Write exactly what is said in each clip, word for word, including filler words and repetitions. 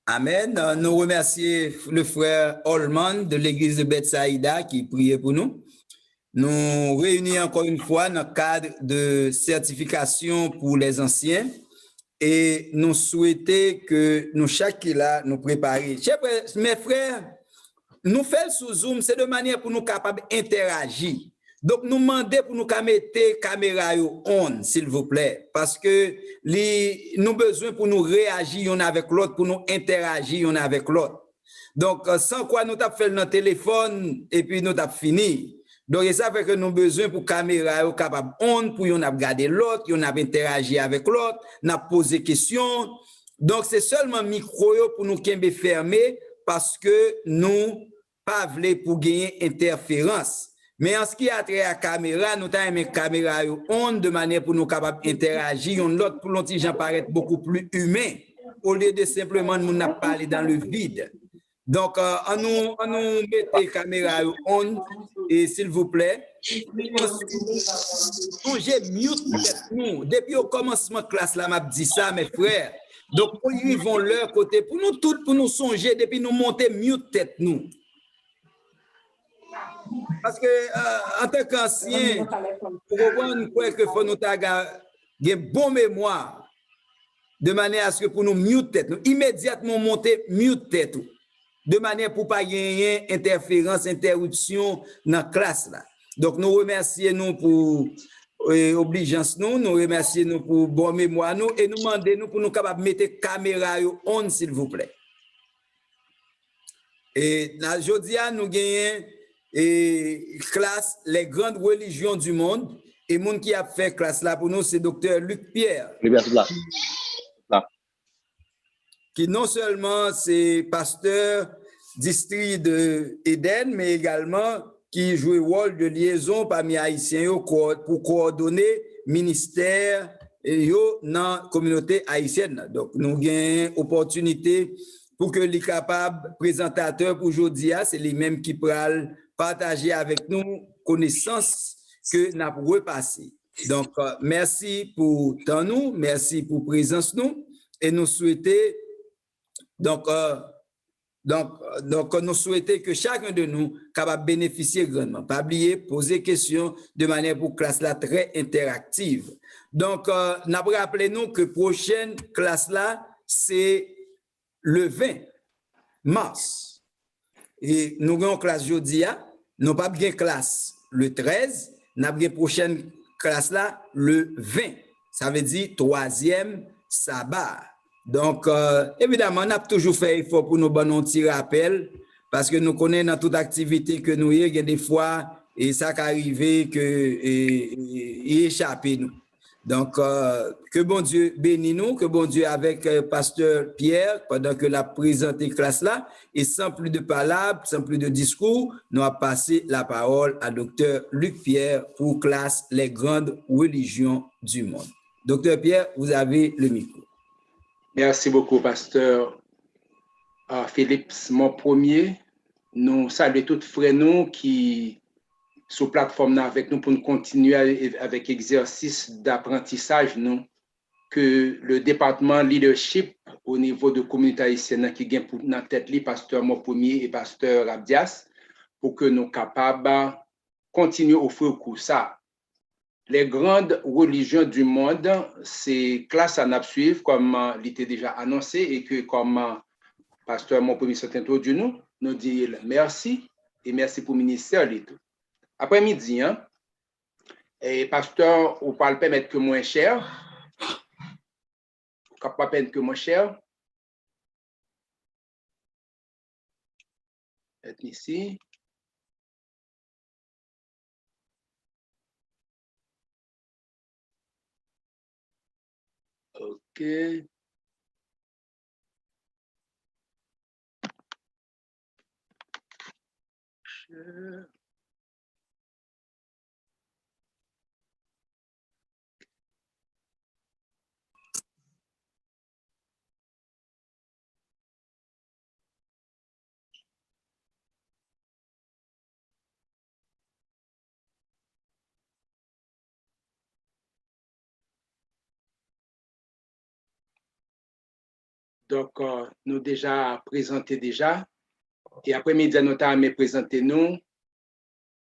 Amen. Euh, Nous remercions le frère Holman de l'église de Bethsaïda qui priait pour nous. Nous réunis encore une fois dans le cadre de certification pour les anciens et nous souhaitons que nous chaque qui est là nous préparer. Chers frères, mes frères, nou fè l sou Zoom, se de manyè pou nou kapab entèraji. Donk, nou mande pou nou ka mete kamera yo on, silvouplè, paske li, nou bezwen pou nou reyaji yonn avèk lòt, pou nou entèraji yonn avèk lòt. Donk, euh, san kwa nou t ap fè l nan telefòn, epi nou t ap fini. Donk, e sa fè ke nou bezwen pou kamera yo kapab on, pou yonn ap gade lòt, yonn ap entèraji avèk lòt, n ap poze kesyon. Donk, se sèlman mikwo yo pou nou kenbe fèmen, paske nou pa vle pou genyen entèferans. Men an ce qui a trait à kamera, nou ta renmen kamera yo on de manyè pou nou kapab entèraji yonn lòt, pou l on ti jan parèt beaucoup plus humain, olye de senpleman moun ap pale dans le vide. Donk, euh, an nou, an nou mete kamera yo on, e silvouplè. Sonje mute tèt nou. Depi o kòmansman klas la, m ap di sa, mes frères. Donk, pou rive yon lè kote, pou nou tout, pou nou sonje, depi nou monte, mute tèt nou. Paske, euh, antanke ansyen, ou konprann, m kwè ke fò nou ta ga-, gen bon memwa, de manyè aske pou nou mute tèt nou. Imedyatman w monte, mute tèt ou. De manyè pou pa genyen entèferans, entèripsyon nan klas la. Donk, nou remèsye nou pou, eh, oblijans nou, nou remèsye nou pou bon memwa nou, e nou mande nou pou nou kapab mete kamera yo on, silvouplè. E nan jodi a, nou genyen, e, klas Les Grandes Religions du Monde, e moun ki ap fè klas la pou nou, se Doktè Luc Pierre, Libya tout la. Tout la. Ki non sèlman se pastè distri de Eden, men egalman ki jwe wòl de lyezon pami Ayisyen yo, kò-, pou kowòdone ministè yo nan kominote ayisyèn nan. Donk, nou gen opòtinite pou ke li kapab prezantatè pou jodi a, se li menm ki pral pataje avèk nou konesans ke n ap repase. Donk, euh, mèsi pou tan nou, mèsi pou prezans nou, e nou swete, donk, euh, donk, euh, donk, nou swete ke chacun de nous kapab benefisye grandman. Pa bliye, poze kesyon de manyè pou klas la trè entèraktiv. Donk, euh, n ap raple nou ke pwochèn klas la, se le ven mas. E nou gen yon klas jodi a, nou p ap gen klas le trèz, n ap gen pwochèn klas la le ven. Sa vle di twazyèm saba. Donk, euh, evidaman, n ap toujou fè efò pou nou ban nou yon ti rapèl, paske nou konnen nan tout aktivite ke nou ye, gen de fwa, e sa ka rive ke, e, e, e echape nou. Donk, euh, ke Bondye beni nou, ke Bondye avèk, euh, pastè Pierre, pandan ke l ap prezante klas la, e san plis de palab, san plis de diskou, nou ap pase lapawòl a Doktè Luc Pierre pou klas Les Grandes Religions du Monde. Doktè Pierre, vous avez le micro. Merci beaucoup, pasteur, euh, Philippe Monpremier. Nou salye tout frè nou ki sou platfòm nan avèk nou pou n kontinye a-, avèk egzèsis daprantisaj nou ke le depatman leadership o nivo de kominote ayisyèn nan ki gen pou, nan tèt li, pastè Monpremier e pastè Abdias, pou ke nou kapab kontinye ofri w kou sa. Les Grandes Religions du Monde, se klas sa n ap swiv kòm, euh, li te deja anonse e ke kòm, euh, pastè Monpremier sot entwodui nou, nou di l mèsi e mèsi pou ministè li tou. Aprèmidi an, e pastè, ou pral pèmèt ke mwen share. Ou kapab pèmèt ke mwen share. Let me see. Ok. Share. Donk, euh, nou deja prezante deja. E aprè midi a, nou ta renmen prezante nou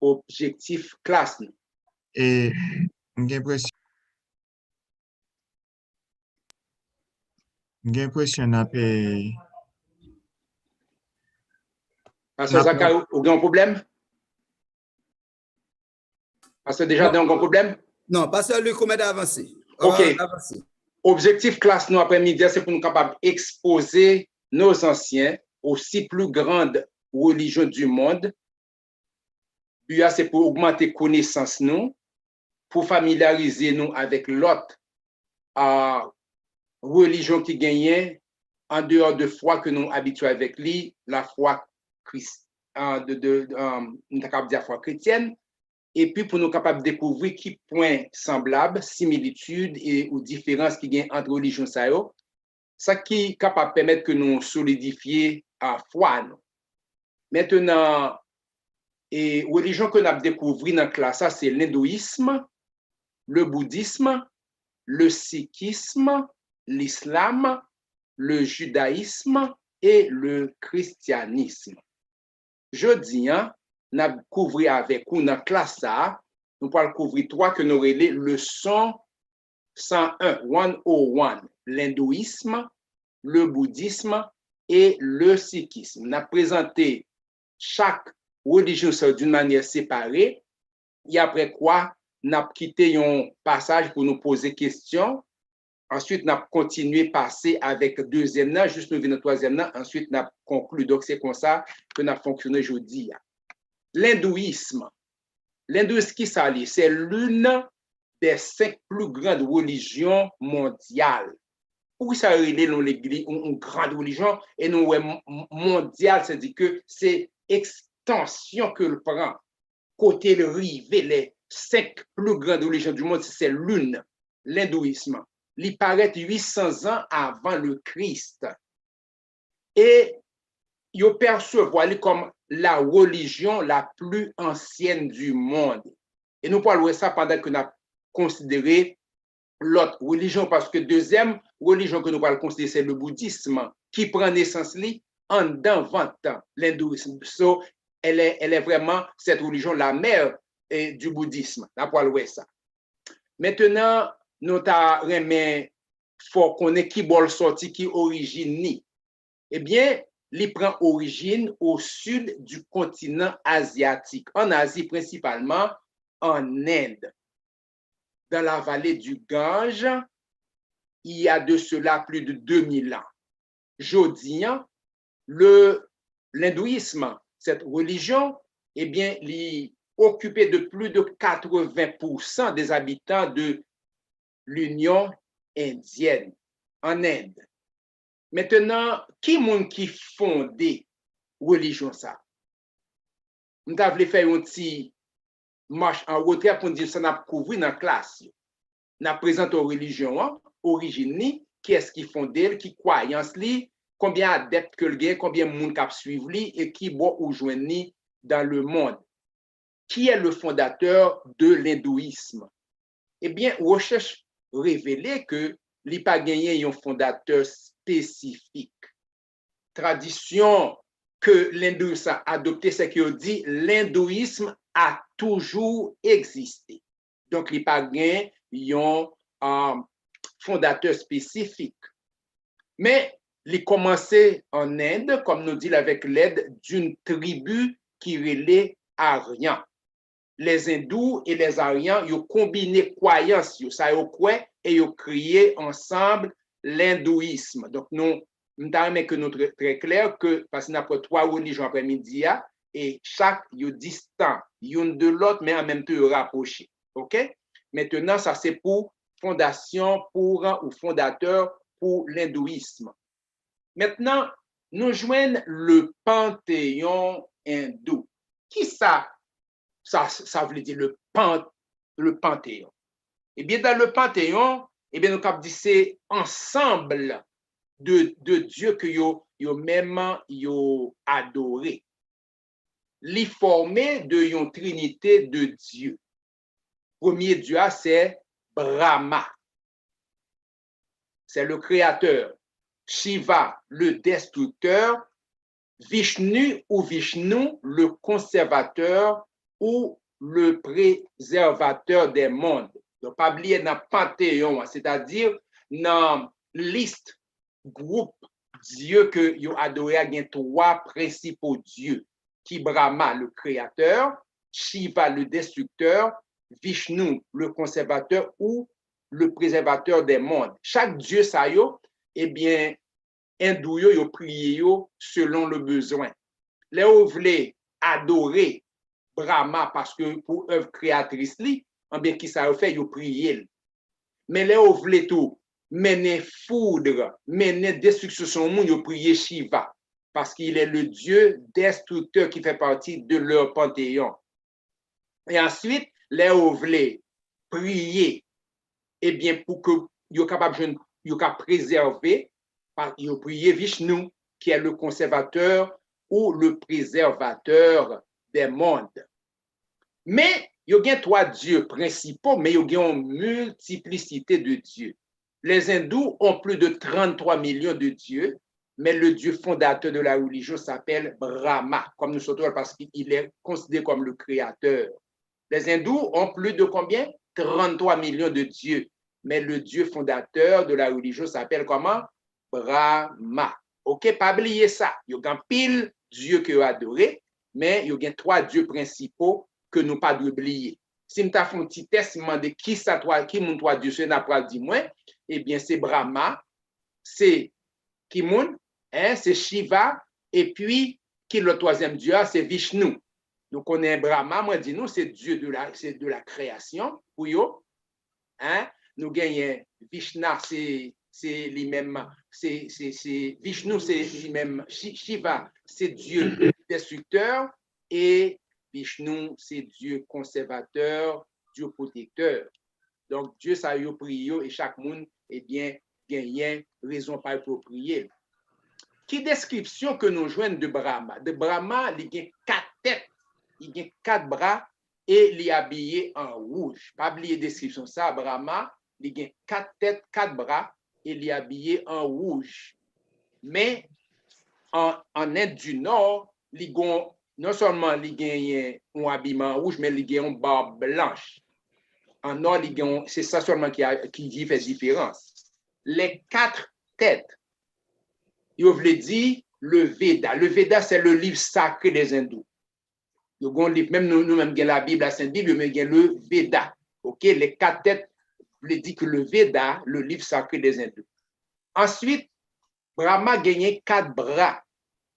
objektif klas nou. E m gen enpresyon, m gen enpresyon n ap, eh, Pastè Zakari, ou gen yon pwoblèm? Pastè Dejaden, ou gen yon pwoblèm? Non, pastè Luc, ou mèt avanse. Ok. Objektif klas nou aprè midi a, se pou nou kapab ekspoze nos anciens aux six plus grandes religions du monde. Bi a se pou ogmante konesans nou, pou familyarize nou avèk lòt a relijyon ki genyen an deyò de fwa ke nou abitye avèk li, lafwa kris, a, de, de, um, nou ta kapab di lafwa kretyèn, epi pou nou kapab dekouvri ki pwen sanblab, similitid e ou diferans ki gen ant relijyon sa yo, sa ki kapab pèmèt ke nou solidifye a fwa nou. Mentenan, e relijyon ke n ap dekouvri nan klas sa, se lendouyism, le boudism, le sikism, lislam, le jidayism e le kristyanism. Jodi a, n ap kouvri avèk ou nan klas sa a, nou pral kouvri twa ke nou rele leson san en, one oh one, lendouyism, le boudism e le sikism. N ap prezante chak relijyon sa yo d'une manière séparée, e aprè kwa n ap kite yon pasaj pou nou poze kesyon. Answit, n ap kontinye pase avèk dezyèm nan, jis nou vin nan twazyèm nan, answit n ap konkli. Donk, se konsa ke n ap fonksyone jodi a. Lendouyism. Lendouyism, ki sa li? C'est l'une des cinq plus grandes religions mondiales. Poukisa yo rele l yon legliz, yon, yon grand relijyon, e nou wè m-, m-, mondyal, sètadi ke se ekstansyon ke l pran, kote l rive, les cinq plus grandes religions du monde, c'est l'une, l'hindouisme. Li parèt uit san zan avan le Christ. E yo pèsevwa li kòm la religion la plus ancienne du monde. E nou pral wè sa pandan ke n ap konsidere lòt relijyon, paske dezyèm relijyon ke nou pral konsidere, se le boudism, ki pran nesans li anndan vant lendouyism. So, elle est, elle est vraiment cette religion la mère, eh, du bouddhisme. N a pral wè sa. Mentenan, nou ta renmen fè w konnen ki bò l sòti, ki orijin li. Ebyen, li pran orijin au sud du continent asiatique, en Asie principalement, en Inde, dans la vallée du Gange, il y a de cela plus de deux mille ans. Jodi a, le, l'hindouisme, cette religion, ebyen, li okipe de plus de quatre-vingts pour cent des habitants de l'Union indienne, en Inde. Mentenan, ki moun ki fonde relijyon sa? M ta vle fè yon ti mach an retrè pou n di sa n ap kouvri nan klas yo. N ap prezante w relijyon an, orijin li, kiyès ki fonde l, ki kwayans li, konbyen adèpt ke l gen, konbyen moun k ap swiv li, e ki bò ou jwenn li dans le monde. Qui est le fondateur de l'hindouisme? Ebyen, rechèch revele ke li pa genyen yon fondatè espesifik. Tradisyon ke lendous sa adopte, se ke yo di l'hindouisme a toujours existé. Donk, li pa gen yon, euh, fondatè espesifik. Men, li kòmanse an End, kòm nou di l, avec l'aide d'une tribu ki rele Aryan. Les Hindous et les Aryans, yo konbine kwayans yo, sa yo kwè, e yo kreye ansanm l'hindouisme. Donk, nou, m ta renmen ke nou trè, trè klè, ke, paske n ap wè twa relijyon aprèmidi a, e chak yo distan youn de lòt, men an menm tan yo rapwoche. Oke? Mentenan, sa se pou fondasyon, pou, ou fondatè, pou l'hindouisme. Mentenan, nou jwenn le panthéon hindou. Kisa sa, sa vle di, le pan-, le panthéon? Ebyen, dans le panthéon, ebyen, nou kab di se ansanm de, de dye ke yo, yo menm yo adore. Li fòme de yon trinite de dye. Premye dye a, se Brahma. C'est le créateur. Shiva, le destructeur, Vishnu ou Vishnou, le conservateur ou le préservateur des mondes. Donk, pa bliye nan panteyon an, sètadi nan lis gwoup dye ke yo adore a, gen twa prensipal dye, ki Brahma, le créateur, Shiva, le destructeur, Vishnu, le conservateur ou le préservateur des mondes. Chak dye sa yo, ebyen, endou yo, yo priye yo selon le bezwen. Lè yo vle adore Brahma paske pou èv kreyatris li, anbyen, kisa yo fè? Yo priye l. Men lè yo vle tou mennen foudre, mennen destriksyon sou yon moun, yo priye Shiva, parce qu'il est le dieu destructeur qui fait partie de leur panthéon. E answit, lè yo vle priye, ebyen, pou ke yo kapab jwenn, yo ka prezève, pa- yo priye Vishnu, qui est le conservateur ou le préservateur des mondes. Men, yo gen twa dye prensipal, men yo gen yon miltiplisite de dye. Les hindous ont plus de trente-trois millions de dieux, mais le Dieu fondateur de la religion s'appelle Brahma, comme nous sommes parce qu'il est considéré comme le créateur. Les hindous ont plus de combien? Trente-trois millions de dieux, mais le Dieu fondateur de la religion s'appelle comment? Brahma. Ok, pa bliye sa. Yo gen anpil dye ke yo adore, men yo gen twa dye prensipal ke nou pa dwe bliye. Si m ta fè yon ti tès, m mande kisa twa, ki moun twa dye se, n ap pral di mwen, ebyen, se Brahma, se ki moun? Hein, se Shiva, epi ki lòt twazyèm dye a? Se Vishnu. Nou konnen Brahma, mwen di nou, se dye de la, se de la création pou yo. Hein? Nou genyen Vishna, se, se li menm, se, se, se Vishnu, se li menm, Shi- Shiva, se dye destriktè, e Vishnu, se dye konsèvatè, dye pwotektè. Donk, dye sa yo priye yo, e chak moun, ebyen, genyen rezon pa yo pou yo priye l. Ki deskripsyon ke nou jwenn de Brahma? De Brahma, li gen kat tèt, li gen kat bra, e li abiye an wouj. Pa bliye deskripsyon sa, Brahma, li gen kat tèt, kat bra, e li abiye an wouj. Men, an, an End di Nò, li gon, non sèlman li genyen yon abiman an wouj, men li gen yon bab blanch. An Nò, li gen yon, se sa sèlman ki, a- ki, ki fè diferans. Les quatre têtes, yo vle di le Veda. Le Veda, c'est le livre sacré des hindous. Yo gen yon liv, menm nou, nou menm gen Labib, la Sent Bib, yo menm gen le Veda. Ok, les quatre têtes vle di ke le Veda, le livre sacré des hindous. Answit, Brahma genyen kat bra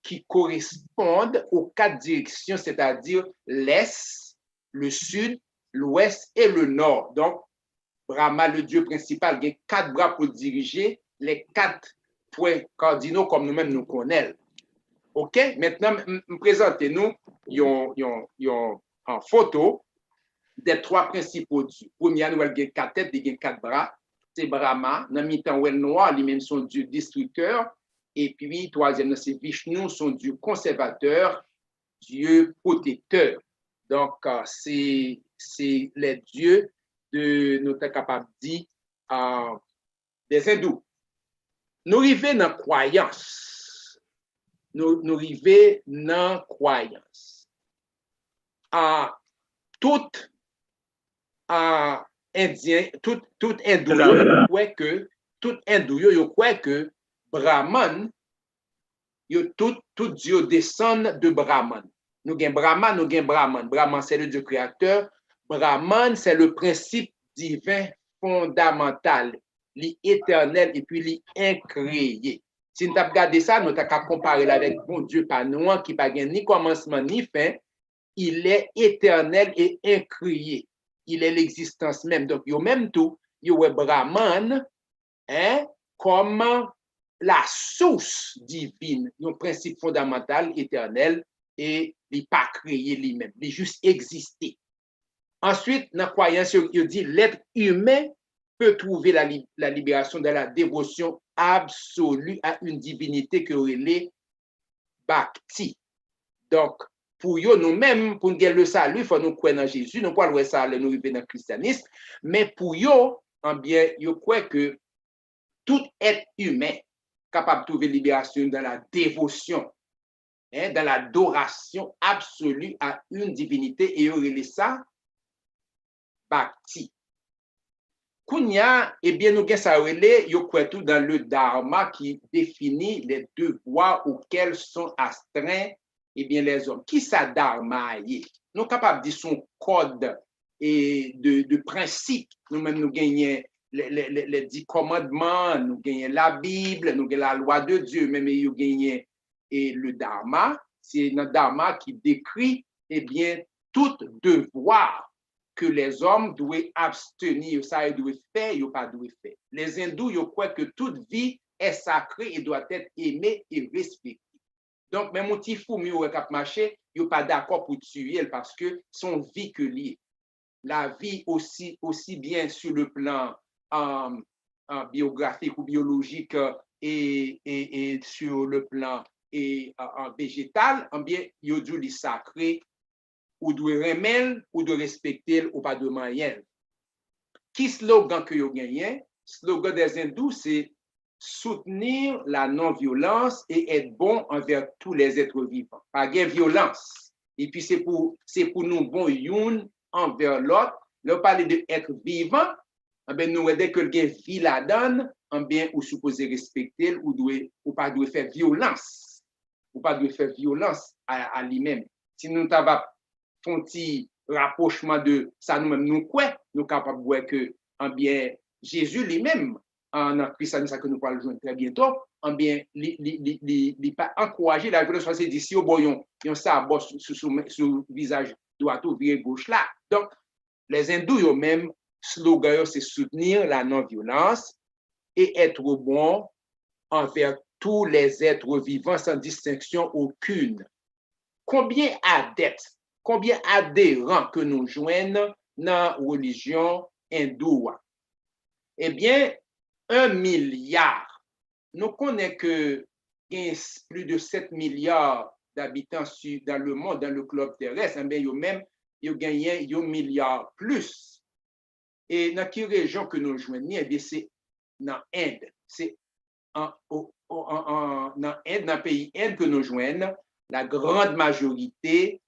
ki koresponn aux quatre directions, c'est-à-dire l'est, le sud, l'ouest et le nord. Donk, Brahma, le dieu principal, gen kat bra pou dirije les quatre points cardinaux, kòm nou menm nou konnen l. Ok, mentnan, m, m prezante nou yon, yon, yon, an foto des trois principaux dieux. Premye a, nou wè l gen kat tèt, li gen kat bra. Se Brahma. Nan mitan, w wè l nwa, li menm se yon dye destriktè. Epi, twazyèm nan, se Vishnu, se yon dye konsèvatè, dye pwotektè. Donk, euh, se, se les dieux de, nou ta kapab di, euh, des hindous. Nou rive nan kwayans. Nou, nou rive nan kwayans. A, tout, a, Endyen, tout, tout endou yo, yo kwè ke, tout endou yo, yo kwè ke Brahman, yo tout, tout dye yo desann de Brahman. Nou gen Brahma, nou gen Brahman. Brahman, c'est le Dieu créateur. Brahman, c'est le principe divin fondamental. Li etènèl epi li enkréye. Si n t ap gade sa, nou ta ka konpare l avèk Bondye pa nou an, ki pa gen ni kòmansman ni fen. Il est éternel et incréé. Il est l'existence même. Donk, yo menm tou, yo wè Brahman, hein, kòm la source divine, yon prensip fondamantal, etènèl, e li pa kreye li menm, li jis egziste. Answit, nan kwayans yo, yo di, l'être humain peut trouver la, li- la libération dans la dévotion absolue à une divinité que yo rele Bhakti. Donk, pou yo, nou menm, pou n gen le salut, fò nou kwè nan Jezi. Nou pral wè sa lè nou rive nan kristyanis. Men pou yo, anbyen, yo kwè ke tout èt imen kapab twouve liberasyon yo dans la dévotion, hein, dans l'adoration absolue à une divinité, e yo rele sa bhakti. Kounye a, ebyen, nou gen sa yo rele, yo kwè tou dans le dharma qui définit les devoirs auxquels sont astreints, ebyen, les hommes. Kisa dharma a ye? Nou kapab di se yon kòd e de, de prensip. Nou menm nou genyen les, les, les, les dix commandements, nou genyen Labib, nou gen la loi de Dieu, menm yo genyen e le dharma, se nan dharma ki dekri, ebyen, tout devwa ke lèzòm dwe absteni yo, sa yo dwe fè, yo pa dwe fè. Les hindous, yo kwè ke tout vie est sacrée et doit être aimée et respectée. Donk, menm yon ti foumi ou wè k ap mache, yo pa dakò pou tiye l paske se yon vi ke li ye. Lavi osi, osi byen sur le plan euh, euh, biografik ou biyolojik euh, e, e, e sur le plan e, euh, euh, vejetal, anbyen, yo di w li sakre, ou dwe renmen l, ou dwe respekte l, ou pa dwe manyen l. Ki slogan ke yo genyen? Slogan des hindous, se soutenir la non-violence et être bon envers tous les êtres vivants. Pa gen vyolans. Epi se pou, se pou nou bon youn anvè lòt. Lè w pale de être vivant, anben nou wè dèke l gen vi ladan l, anben ou sipoze respekte l, ou dwe, ou pa dwe fè vyolans. Ou pa dwe fè vyolans a, a li menm. Si nou ta va fè yon ti rapwochman de sa nou menm nou kwè, nou kapab wè ke, anbyen, Jezi li menm, an, nan Krisyanis sa ke nou pral jwenn trè byento, anbyen, li, li, li, li, li pa ankouraje lavyolans, paske li di, si yo ba w yon, yon sabò sou, sou, sou, sou vizaj dwat ou, vire goch la. Donk, les hindous yo menm, slogan yo, se soutenir la non-violence et être bon envers tous les êtres vivants sans distinction aucune. Konbyen adèt, konbyen aderan ke nou jwenn nan relijyon endou a? Ebyen, un milliard. Nou konnen ke gen plis de sept milliards d'habitants sur, dans le monde, dans le globe terrestre, enben yo menm, yo genyen yon milya plis. E nan ki rejyon ke nou jwenn li? Ebyen, se nan End. Se an, o, o, an, an, nan End, nan peyi End ke nou jwenn la grande majorité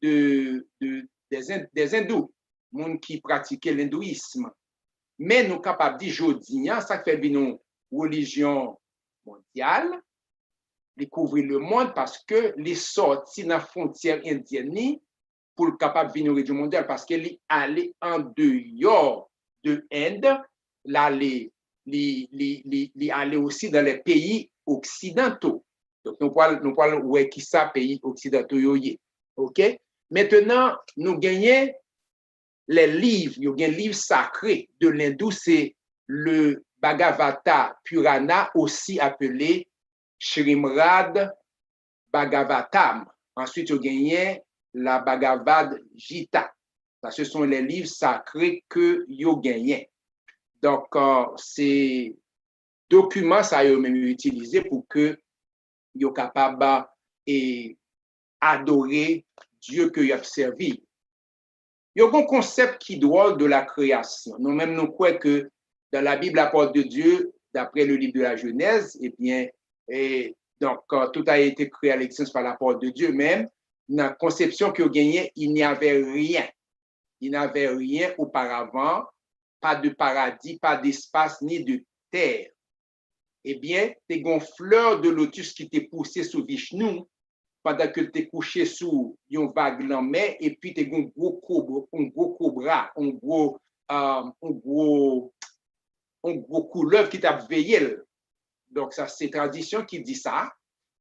de, de, des, Ind- des hindous, moun ki pratike lendouyism. Men nou kapab di jodi a, sa k fè l vin yon relijyon mondyal, li kouvri lemonn paske li sòti nan fwontyè endyèn li pou l kapab vin yon relijyon mondyal, paske li ale andeyò de End, l ale, li, li, li, li ale osi dans les pays occidentaux. Donk, nou pral, nou pral wè kisa peyi oksidanto yo ye. Oke? Mentenan, nou genyen les livres, yo gen liv sakre de lendou, se le Bhagavata Purana, aussi appelé Shrimad Bhagavatam. Answit, yo genyen la Bhagavad Gita. Sa, se son les livres sacrés ke yo genyen. Donk, euh, se dokiman sa yo menm yo itilize pou ke yo kapab e, adore Dye ke y ap sèvi. Yo gen yon konsèp ki dwòl de la création. Nou menm nou kwè ke dans la Bible, la parole de Dieu, d'après le livre de la Genèse, eh bien, et donc, euh, tout a été créé à l'existence par la parole de Dieu, men nan konsepsyon ke yo genyen, il n'y avait rien. Il n'y avait rien auparavant, pas de paradis, pas d'espace, ni de terre. Ebyen, te gen yon flè de lotis ki te pouse sou Vishnu pandan ke l te kouche sou yon vag lanmè, epi te gen yon gwo kobra, yon gwo kobra, yon gwo, euh, yon gwo, yon gwo koulèv ki t ap veye l. Donk, sa se tradisyon ki di sa.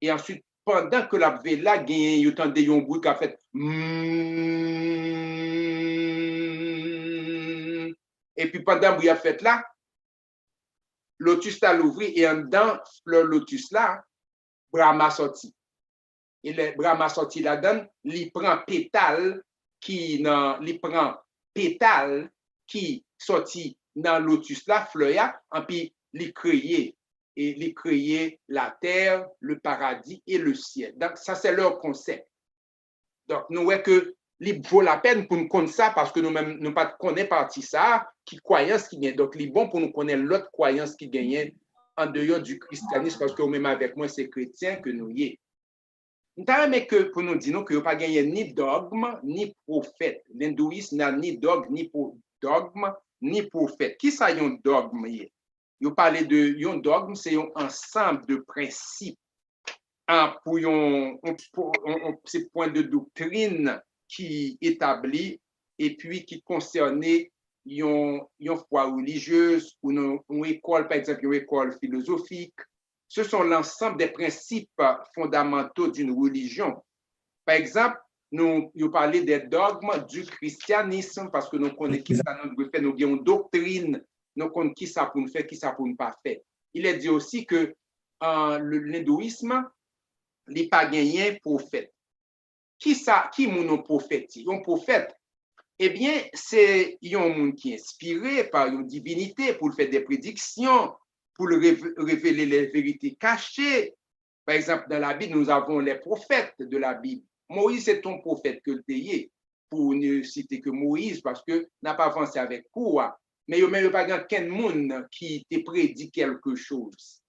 E answit, pandan ke l ap veye la, genyen yo tande yon bri k ap fèt, mm. Epi pandan bri ap fèt la, lotis la louvri e anndan flè lotis la, Brahma sòti. E lè Brahma sòti ladan l, li pran petal ki nan, li pran petal ki sòti nan lotis la, flè a, anpi li kreye, e li kreye la terre, le paradis et le ciel. Donc, ça, c'est leur concept. Donk, nou wè ke li vo lapèn pou n konn sa, paske nou menm, nou pa t konnen pati sa a, ki kwayans ki gen. Donk, li bon pou nou konnen lòt kwayans ki genyen an deyò di kristyanis, paske ou menm avèk mwen, se kretyen ke nou ye. M ta renmen ke pou nou di nou ke yo pa genyen ni dògm, ni pwofèt. Lendouyis nan ni dòg, ni pwo-, dògm, ni pwofèt. Kisa yon dògm ye? Yo pale de yon dògm, se yon ansanm de prensip, ah, pou yon, yon, pou yon, yon, se pwen de doktrin ki etabli epi ki konsène yon, yon fwa relijyez ou yon, yon ekòl, pa egzanp, yon ekòl filozofik. Ce sont l'ensemble des principes fondamentaux d'une religion. Pa egzanp, nou, yo pale de dogmes du christianisme, paske nou konnen ki sa nou dwe fè, nou gen yon doktrin, nou konn ki sa pou nou fè, ki sa pou nou pa fè. Il est dit aussi que, euh, le, l'hindouisme, li pa genyen pwofèt. Ki sa, ki moun yon pwofèt ye? Yon pwofèt, ebyen, se yon moun ki enspire pa yon divinite pou l fè de prediksyon, pou l rev-, revele les vérités cachées. Par exemple, dans la Bible, nous avons les prophètes de la Bible. Moïse, c'est un prophète que l te ye, pou ne citer que Moïse, paske n ap avanse avèk kou a. Men yo menm, yo pa gen kenn moun ki te predi quelque chose.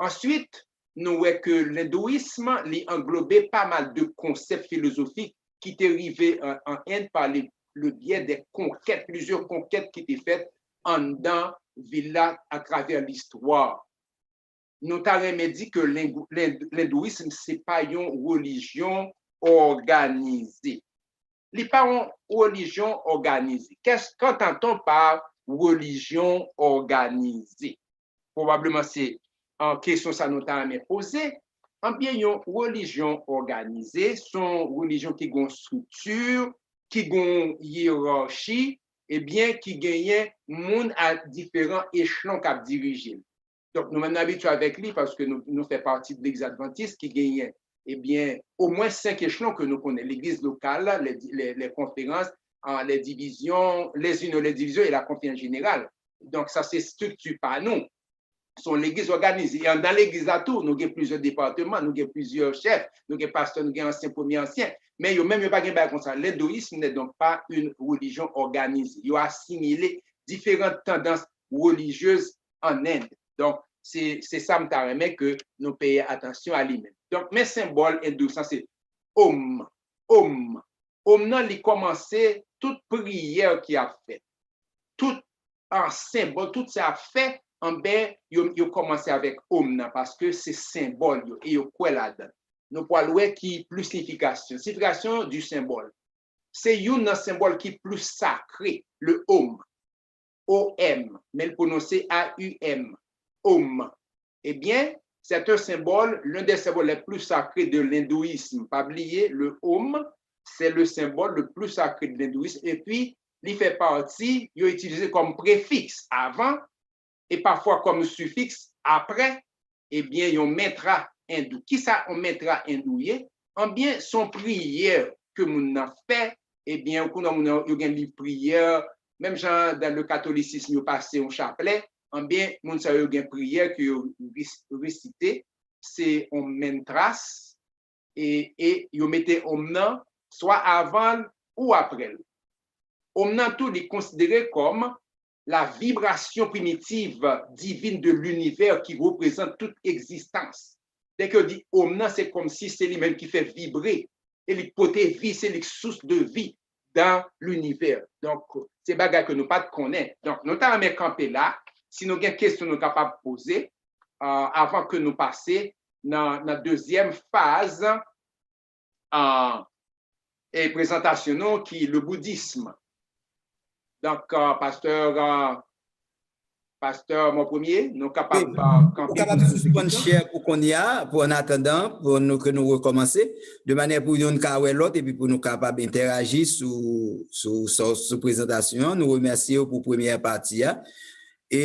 Answit, nou wè ke lendouism, li anglobe pa mal de konsèp filozofik ki te rive an, an End pa le, le byè de konkèt, plizyè konkèt ki te fèt anndan vil la atravè listwa. Nou ta renmen di ke lengou-, lend-, lendouism se pa yon relijyon òganize. Li pa yon relijyon òganize. Qu'est-ce, qu'entend-on par religion organisée? Pwobableman se, ah, kesyon sa nou ta renmen poze. Ebyen, yon relijyon òganize, se yon relijyon ki gen yon estrikti, ki gen yon yerachi, ebyen, ki genyen moun a diferan echelon k ap dirije l. Donk, nou menm nou abitye avèk li paske nou, nou fè pati de legliz advantis ki genyen, ebyen, omwen senk echelon ke nou konnen. Legliz lokal, les, les, les conférences, ah, les divisions, les unions, les divisions et la conférence générale. Donk, sa se estrikti pa nou. Se yon legliz òganize. E anndan legliz la tou, nou gen plizyè depatman, nou gen plizyè chèf, nou gen pastè, nou gen ansyen, premye ansyen. Men yo menm, yo pa gen bagay konsa. L'hindouisme n'est donc pas une religion organisée. Yo asimile diferan tandans relijyez an End. Donk, se, se sa m ta renmen ke nou peye atansyon a li menm. Donk, men senbòl endou sa se Om. Om. Om nan, li kòmanse tout priyè ki ap fèt. Tout, ah, senbòl, tout sa ap fè, anben, yo, yo kòmanse avèk Om nan, paske se senbòl yo, e yo kwè ladan l. Nou pral wè ki plis siyifikasyon. Siyifikasyon di senbòl. Se youn nan senbòl ki plis sakre, le Om. O M, men l pwononse A U M, Om. Ebyen, c'est un symbole, l'un des symboles les plus sacrés de l'hindouisme. Pa bliye, le Om, c'est le symbole le plus sacré de l'hindouisme. Epi, li fè pati, yo itilize kòm prefiks avan, e pafwa kòm sifiks apre, ebyen, yon mentra endou. Kisa yon mentra endou ye? Anbyen, se yon priyè ke moun nan fè, ebyen, ou konnen moun nan, yo gen liv priyè, menm jan dan le katolisism, yo pase yon chaplè, anbyen, moun sa yo gen priyè ke yo ris-, resite, se yon mantras, e, e yo mete Om nan swa avan l ou apre l. Om nan tou, li konsidere kòm la vibration primitive divine de l'univers qui représente toute existence. Dèk yo di Om nan, se kòmsi se li menm ki fè vibre, e li pote vi, se li k sous de vi dans l'univers. Donk, se bagay ke nou pa t konnen. Donk, nou ta renmen kanpe la. Si nou gen kesyon, nou kapab poze, ah, avan ke nou pase nan, nan dezyèm faz, ah, e prezantasyon nou, ki le boudism. Donk, ah, pastè, ah, pastè Mon Premye, nou kapab, ah, kanpe pou poze kesyon. Ou kapab sispann share pou kounye a, pou an atandan, pou nou, ke nou rekòmanse, de manyè pou youn ka wè lòt, epi pou nou kapab entèraji sou, sou, sou, sou prezantasyon an. Nou remèsye w pou premyè pati a. E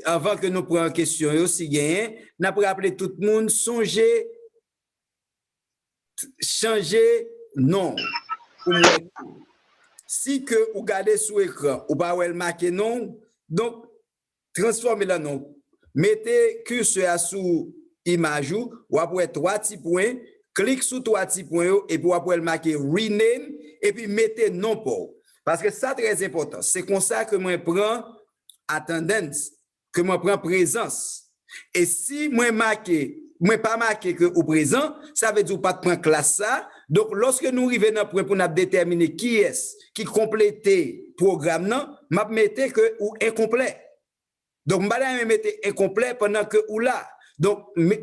anvan ke nou pran kesyon yo, si genyen, n ap raple tout moun, sonje chanje non pou mwen. Si ke ou gade sou ekran, ou pa wè l make non, donk, transfòme l an non. Mete curseur a sou imaj ou, w ap wè twa ti pwen, klik sou twa ti pwen yo, epi w ap wè l make rename, epi mete non pa w. Paske sa trè enpòtan. Se konsa ke mwen pran attendance, ke mwen pran prezans. E si mwen make, mwen pa make ke ou prezan, sa vle di ou pa t pran klas sa. Donk, lòske nou rive nan pwen pou n ap detèmine kiyès ki konplete pwogram nan, m ap mete ke ou enkonplè. Donk, m pa ta renmen mete enkonplè pandan ke ou la. Donk, me,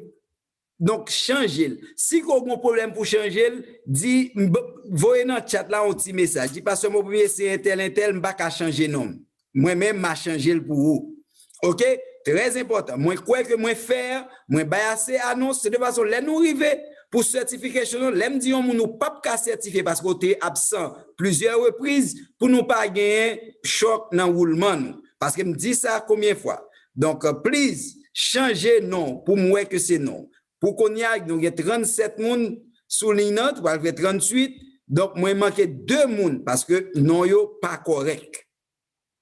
donk, chanje l. Si ke w gen pwoblèm pou chanje l, di, m b-, voye nan chat la yon ti mesaj. Di, "Pastè, mwen premye se entèl, entèl, m pa ka chanje non m." Mwen menm, m a chanje l pou ou. Oke? Trè enpòtan. Mwen kwè ke mwen fè, mwen bay ase anons, se de fason, lè nou rive pou sètifikasyon nou, lè m di yon moun ou p ap ka sètifye paske w te absan plizyè repriz, pou nou pa genyen chòk nan woulman nou. Paske m di sa konbyen fwa. Donk, please, chanje non pou m wè ke se non. Pou kounye a, nou gen trannsèt moun sou liy nan, pral fè trannuit. Donk, mwen manke de moun paske non yo pa kòrèk.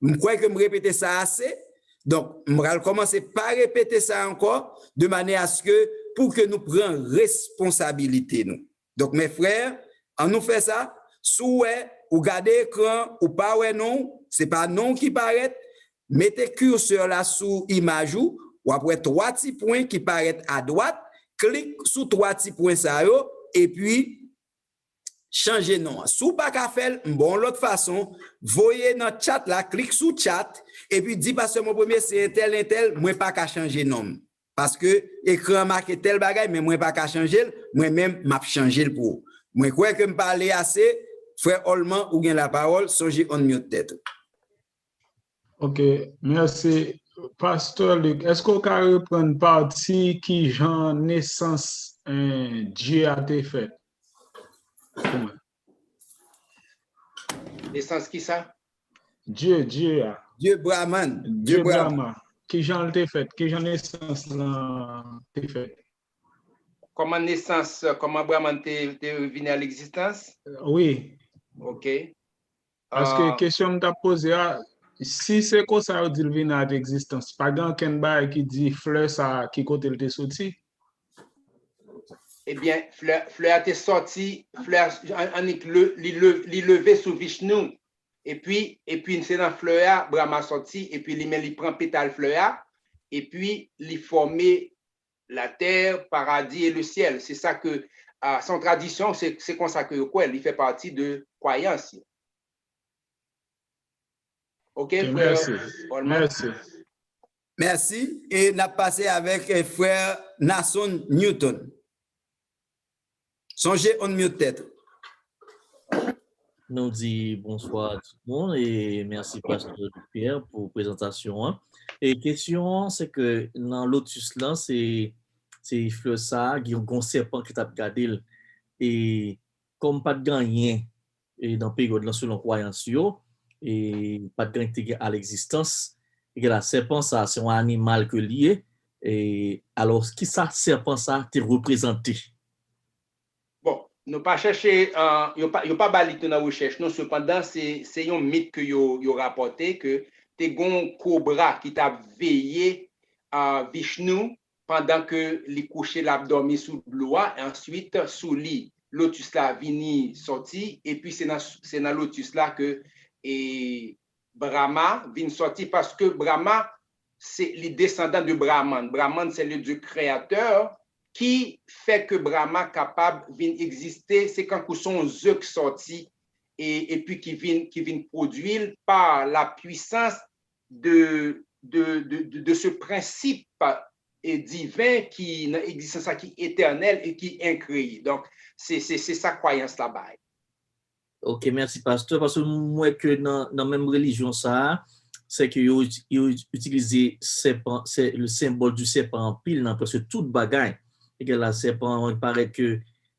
M kwè ke m repete sa ase. Donk, m pral kòmanse pa repete sa ankò, de manyè aske pou ke nou pran responsabilite nou. Donk, mes frères, ann nou fè sa. Si w wè, ou gade ekran, ou pa wè non w, se pa non w ki parèt, mete kirsè la sou imaj ou, w ap wè twa ti pwen ki parèt adwat, klik sou twa ti pwen sa yo, epi chanje non an. Si w pa ka fè l, m ba w yon lòt fason, voye nan chat la, klik sou chat, epi di, "Pastè, mwen premye se entèl, entèl, mwen pa ka chanje non m. Paske ekran an make tèl bagay, men mwen pa ka chanje l, mwen menm, m ap chanje l pou ou." Mwen kwè ke m pale ase. Frè Olman, ou gen lapawòl, sonje unmute tèt ou. Ok, mèsi. Pastè Luc, èske w ka reprann pati ki jan nesans, eh, Dye a te fèt? Pou mwen. Nesans ki sa? Dye, Dye a. Dye Brahman. Dye Dye Brahman. Brahma. Ki jan l te fèt? Ki jan nesans lan te fèt? Kòman nesans, kòman Brahman te, te vini a legzistans? Wi. Ok. Paske Ah, kesyon m t ap poze a, si se konsa yo di l vin a egzistans, pa gen okenn bagay ki di flè sa a ki kote l te soti? Ebyen, flè, flè a te sòti, flè a, an, annik le, li, le, li leve sou Vishnu, epi, epi se nan flè a Brahma sòti, epi li men li pran petal flè a, epi li fòme latè, paradi e lesyèl. Se sa ke, ah, se yon tradisyon, se, se konsa ke yo kwè, li fè pati de kwayans yo. Ok, Ok, frè mèsi. Olman? Mèsi. Mèsi. E n ap pase avèk, eh, frè Nason Newton. Sonje unmute tèt ou. Nou di bonswa a tout moun e mèsi Pastè Pierre pou prezantasyon an. E kesyon an, se ke nan lotus lan, se, se flè sa a, gen yon sèpan ki t ap gade l. E kòm pa t gen anyen e nan peryòd lan, selon kwayans yo, e pa t gen te gen a legzistans. E gen la, sèpan sa, se yon animal ke li ye. E alò, kisa sèpan sa te reprezante? Bon, nou pa chèche, ah, yo pa, yo pa ba li tou nan rechèch, non, sepandan, se, se yon mit ke yo, yo rapòte ke te gon kobra ki t ap veye, ah, Vishnu pandan ke li kouche, l ap dòmi sou dlo a, e answit, sou li, lotus la vini sòti, epi se nan, se nan lotus la ke, e, Brahma vin sòti, paske Brahma, se, li desandan de Brahman. Brahman, c'est le Dieu créateur qui fait que Brahma kapab vin egziste, se kankou se yon ze k sòti, e, epi ki vin, ki vin pwodui l par la puissance de, de, de, de, de ce principe, e, divin ki nan egzistans la, ki etènèl e ki enkreyi. Donk, se, se, se sa kwayans la bay. Ok, mèsi, pastè, paske m wè ke nan, nan menm relijyon sa a, se ke yo, yo itilize sèpan, se, le symbole du serpent anpil nan prèske tout bagay. Egal la, sèpan an parèt ke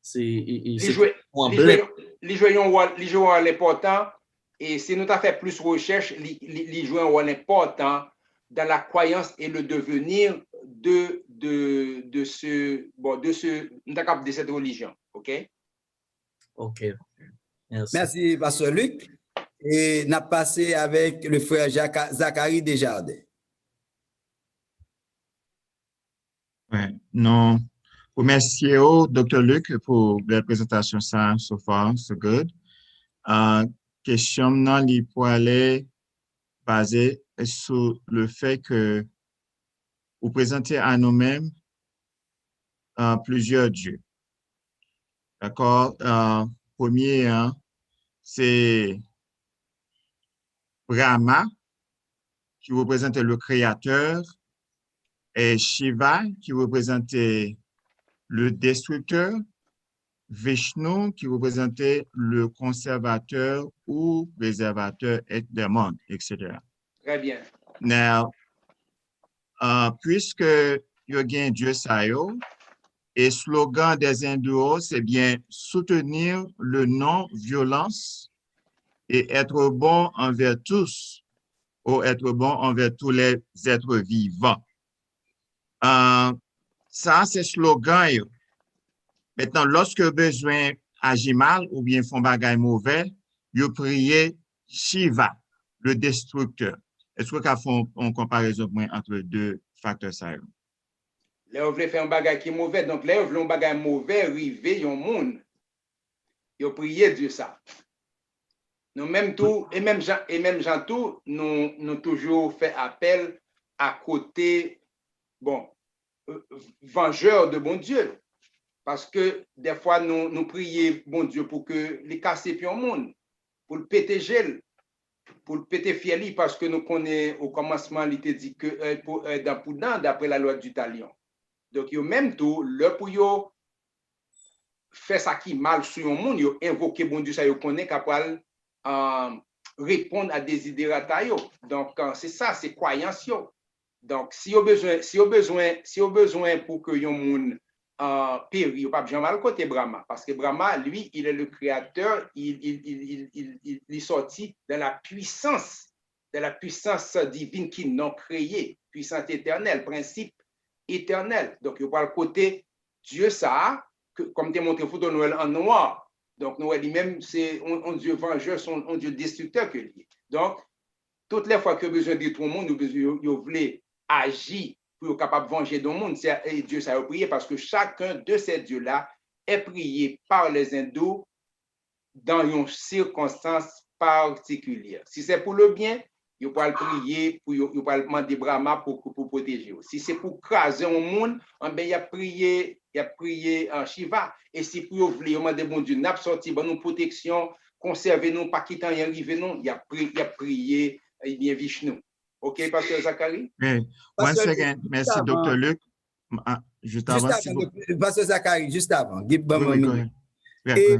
se, e, e, Li se jwe, yon li jwe, anblèm. Li jwe yon wòl, li jwe yon wòl enpòtan, e si nou ta fè plis rechèch, li, li, li jwe yon wòl enpòtan dans la croyance et le devenir de, de, de ce, bon, de ce, nou ta kab de cette religion, ok? Ok, ok. Mèsi. Mèsi, pastè Luc. E n ap pase avèk le frè Jaka-, Zacharie Desjardins. Wi, nou remèsye w, Doktè Luc, pou bèl prezantasyon sa, so far, so good. Ah, kesyon m nan, li pwale baze sou le fè ke ou prezante a nou menm uh, plizyè dye. Dakò? Uh, premye an, se Brahma, ki reprezante le kreyatè, e Shiva, ki reprezante le destriktè, Vishnu, ki reprezante le konsèvatè ou prezèvatè et des mondes, et cetera. Très bien. Now, uh, puisque yo gen dye sa yo, e slogan des hindous, c'est bien soutenir le non-violence et être bon envers tous, ou être bon envers tous les êtres vivants. Uh, sa, se slogan yo. Mentnan, lòske yo bezwen aji mal oubyen fè yon bagay move, yo priye Shiva, le destriktè. Èske w ka fè yon, yon konparezon pou mwen ant de faktè sa yo? Lè yo vle fè yon bagay ki move, donk lè yo vle yon bagay move rive yon moun, yo priye dye sa. Nou menm tou, e menm jan, e menm jan tou, nou, nou toujou fè apèl a kote, bon, vanjè de Bondye. Paske dèfwa nou, nou priye Bondye pou ke li kase pye yon moun, pou l pete je l, pou l pete fyè li, paske nou konnen o kòmansman li te di ke èy pou èy, dan pou dan, daprè la loi du talion. Donk yo menm tou, lè pou yo fè sa ki mal sou yon moun, yo envoke Bondye sa yo konnen ka pral uh, reponn a deziderata yo. Donk, uh, se sa, se kwayans yo. Donk, si yo bezwen, si yo bezwen, si yo bezwen pou ke yon moun uh, peri, yo p ap janm al kote Brahma. Paske Brahma, lui, il est le créateur, il, il, il, il, il, il, il sorti dans la puissance, dans la puissance divine qui non créée, puissance éternelle, principe éternel. Donk, yo pral kote Dye sa a, kòm te montre foto nou wè l an nwa. Donk nou wè li menm se yon Dye vanjè, se yon Dye destriktè ke li ye. Donk, tout lè fwa ke yo bezwen detwi yon moun, yo, bezwen, yo, yo vle aji pou yo kapab vanje de yon moun, se Dye sa yo priye, paske chacun de ces dieux là est prié par les hindous dans yon circonstance particulière. Si c'est pour le bien, yo pral priye pou yo, yo pral mande Brahma pou, pou pwoteje yo. Si se pou kraze yon moun, anben y ap priye, y ap priye uh, Shiva. E si pou yo vle, yo mande Bondye, n ap sòti, ban nou pwoteksyon, konsève nou, pa kite anyen rive nou, y ap pri, y ap priye, ebyen, Vishnu. Ok, Pastè Zacharie? Once again, mèsi Doktè Luc. Just avan, Pastè Zacharie, just avan. Ban mwen minit. E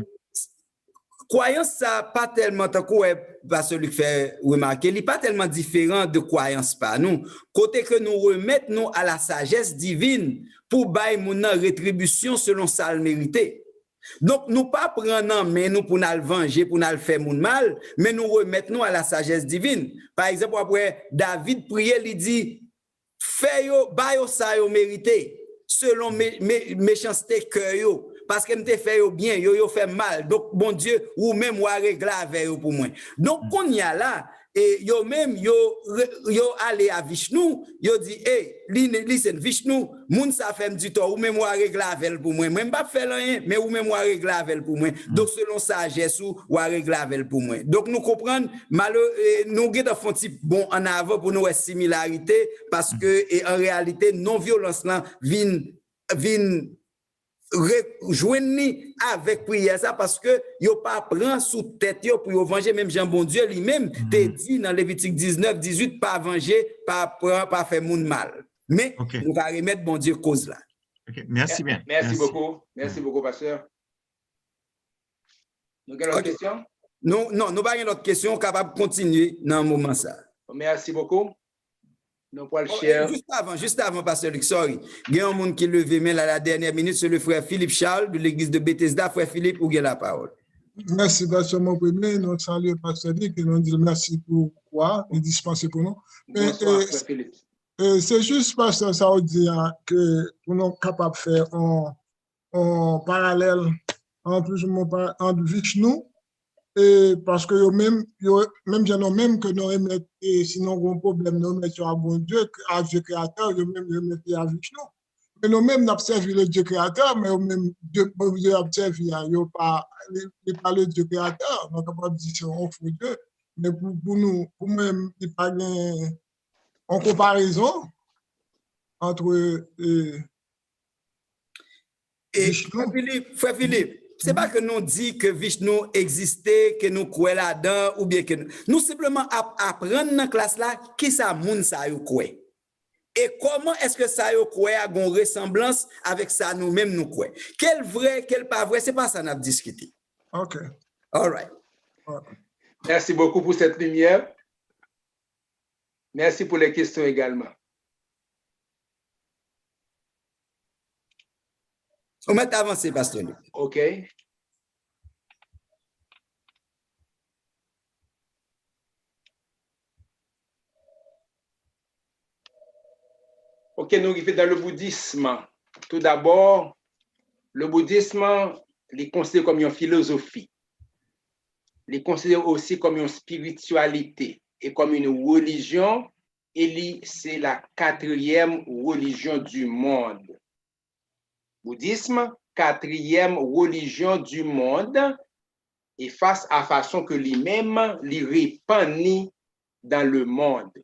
kwayans sa pa tèlman, tankou wè Pastè Luc fè remake, li pa tèlman diferan de kwayans pa nou, kote ke nou remèt nou a la sajès divin pou bay moun nan retribisyon selon sa l merite. Donk, nou pa pran nan men nou pou n al vanje, pou n al fè moun mal, men nou remèt nou a la sajès divin. Pa egzanp, w ap wè David priye, li di, fè yo, ba yo sa yo merite, selon me, me, mechanste kè yo, paske m te fè yo byen, yo, yo fè m mal. Donk, Bondye, ou menm, w a regle avè yo pou mwen. Donk, kounye a la, e yo menm, yo, yo ale a Vishnu, yo di, e, li, li se Vishnu, moun sa fè m di tò, ou menm, w a regle avè l pou mwen. Mwen, m p ap fè l anyen, men ou menm, w a regle avè l pou mwen. Donk, selon sajès ou, w a regle avè l pou mwen. Donk, nou konprann, malere, nou gentan fè yon ti bond ann avan pou nou wè similarite, paske e an reyalite, non vyolans lan vin, vin rejwenn li avèk priyè sa, paske yo pa pran sou tèt yo pou yo vanje, menm jan Bondye li menm te di nan Levitik diznèf, dizuit, pa vanje, pa pran, pa fè moun mal. Men, nou ka remèt Bondye koz la. Mèsi byen. Mèsi bokou. Mèsi bokou, pastè. Nou gen lòt kesyon? Non, non, nou pa gen lòt kesyon, w kapab kontinye nan moman sa. Mèsi bokou. Nou pral share. Just avan, just avan, pastè Luc, sorry. Gen yon moun ki leve men la, la dènyè minit, se le frè Philippe Charles de l'église de Bethesda. Frè Philippe, ou gen lapawòl. Mèsi, pastè Monpremye. Nou salye pastè Luc e nou di l mèsi pou kwa li dispanse pou nou. Bonswa, frè Philippe. Se jis, pastè, sa w di a, ke pou nou kapab fè yon yon paralèl ant plis ou mwen ant Vishnu, e paske yo menm, yo, menm jan nou menm ke nou remèt, e si nou gen yon pwoblèm, nou remèt yo a Bondye, a Dye kreyatè, yo menm yo remèt li a Vishnu. Men nou menm, n ap sèvi le Dye kreyatè, men yo menm, Dye, Bondye y ap sèvi a, yo pa, li, li pa le Dye kreyatè, nou kapab di se yon fo Dye. Men pou, pou nou, pou mwen, li pa gen yon konparezon. entre euh, E, Frè Philippe, Frè Philippe, se pa ke nou di ke Vishnu egziste, ke nou kwè ladan, oubyen ke nou, nou senpleman ap aprann nan klas la kisa moun sa yo kwè. E kòman èske sa yo kwè a gon resanblans avèk sa nou menm nou kwè. Ke l vrè, ke l pa vrè, se pa sa n ap diskite. Ok. Alright. Merci beaucoup pour cette lumière. Merci pour les questions également. Ou mèt avanse, Pastè Luc. Ok. Ok, nou rive dans le bouddhisme. Tout d'abord, le bouddhisme, li konsidere kòm yon filozofi. Li konsidere osi kòm yon spirityalite e kòm yon relijyon, e li se la katriyèm relijyon du monde. Boudism, katriyèm relijyon du monde, e fas a fason ke li menm li repann li dans le monde.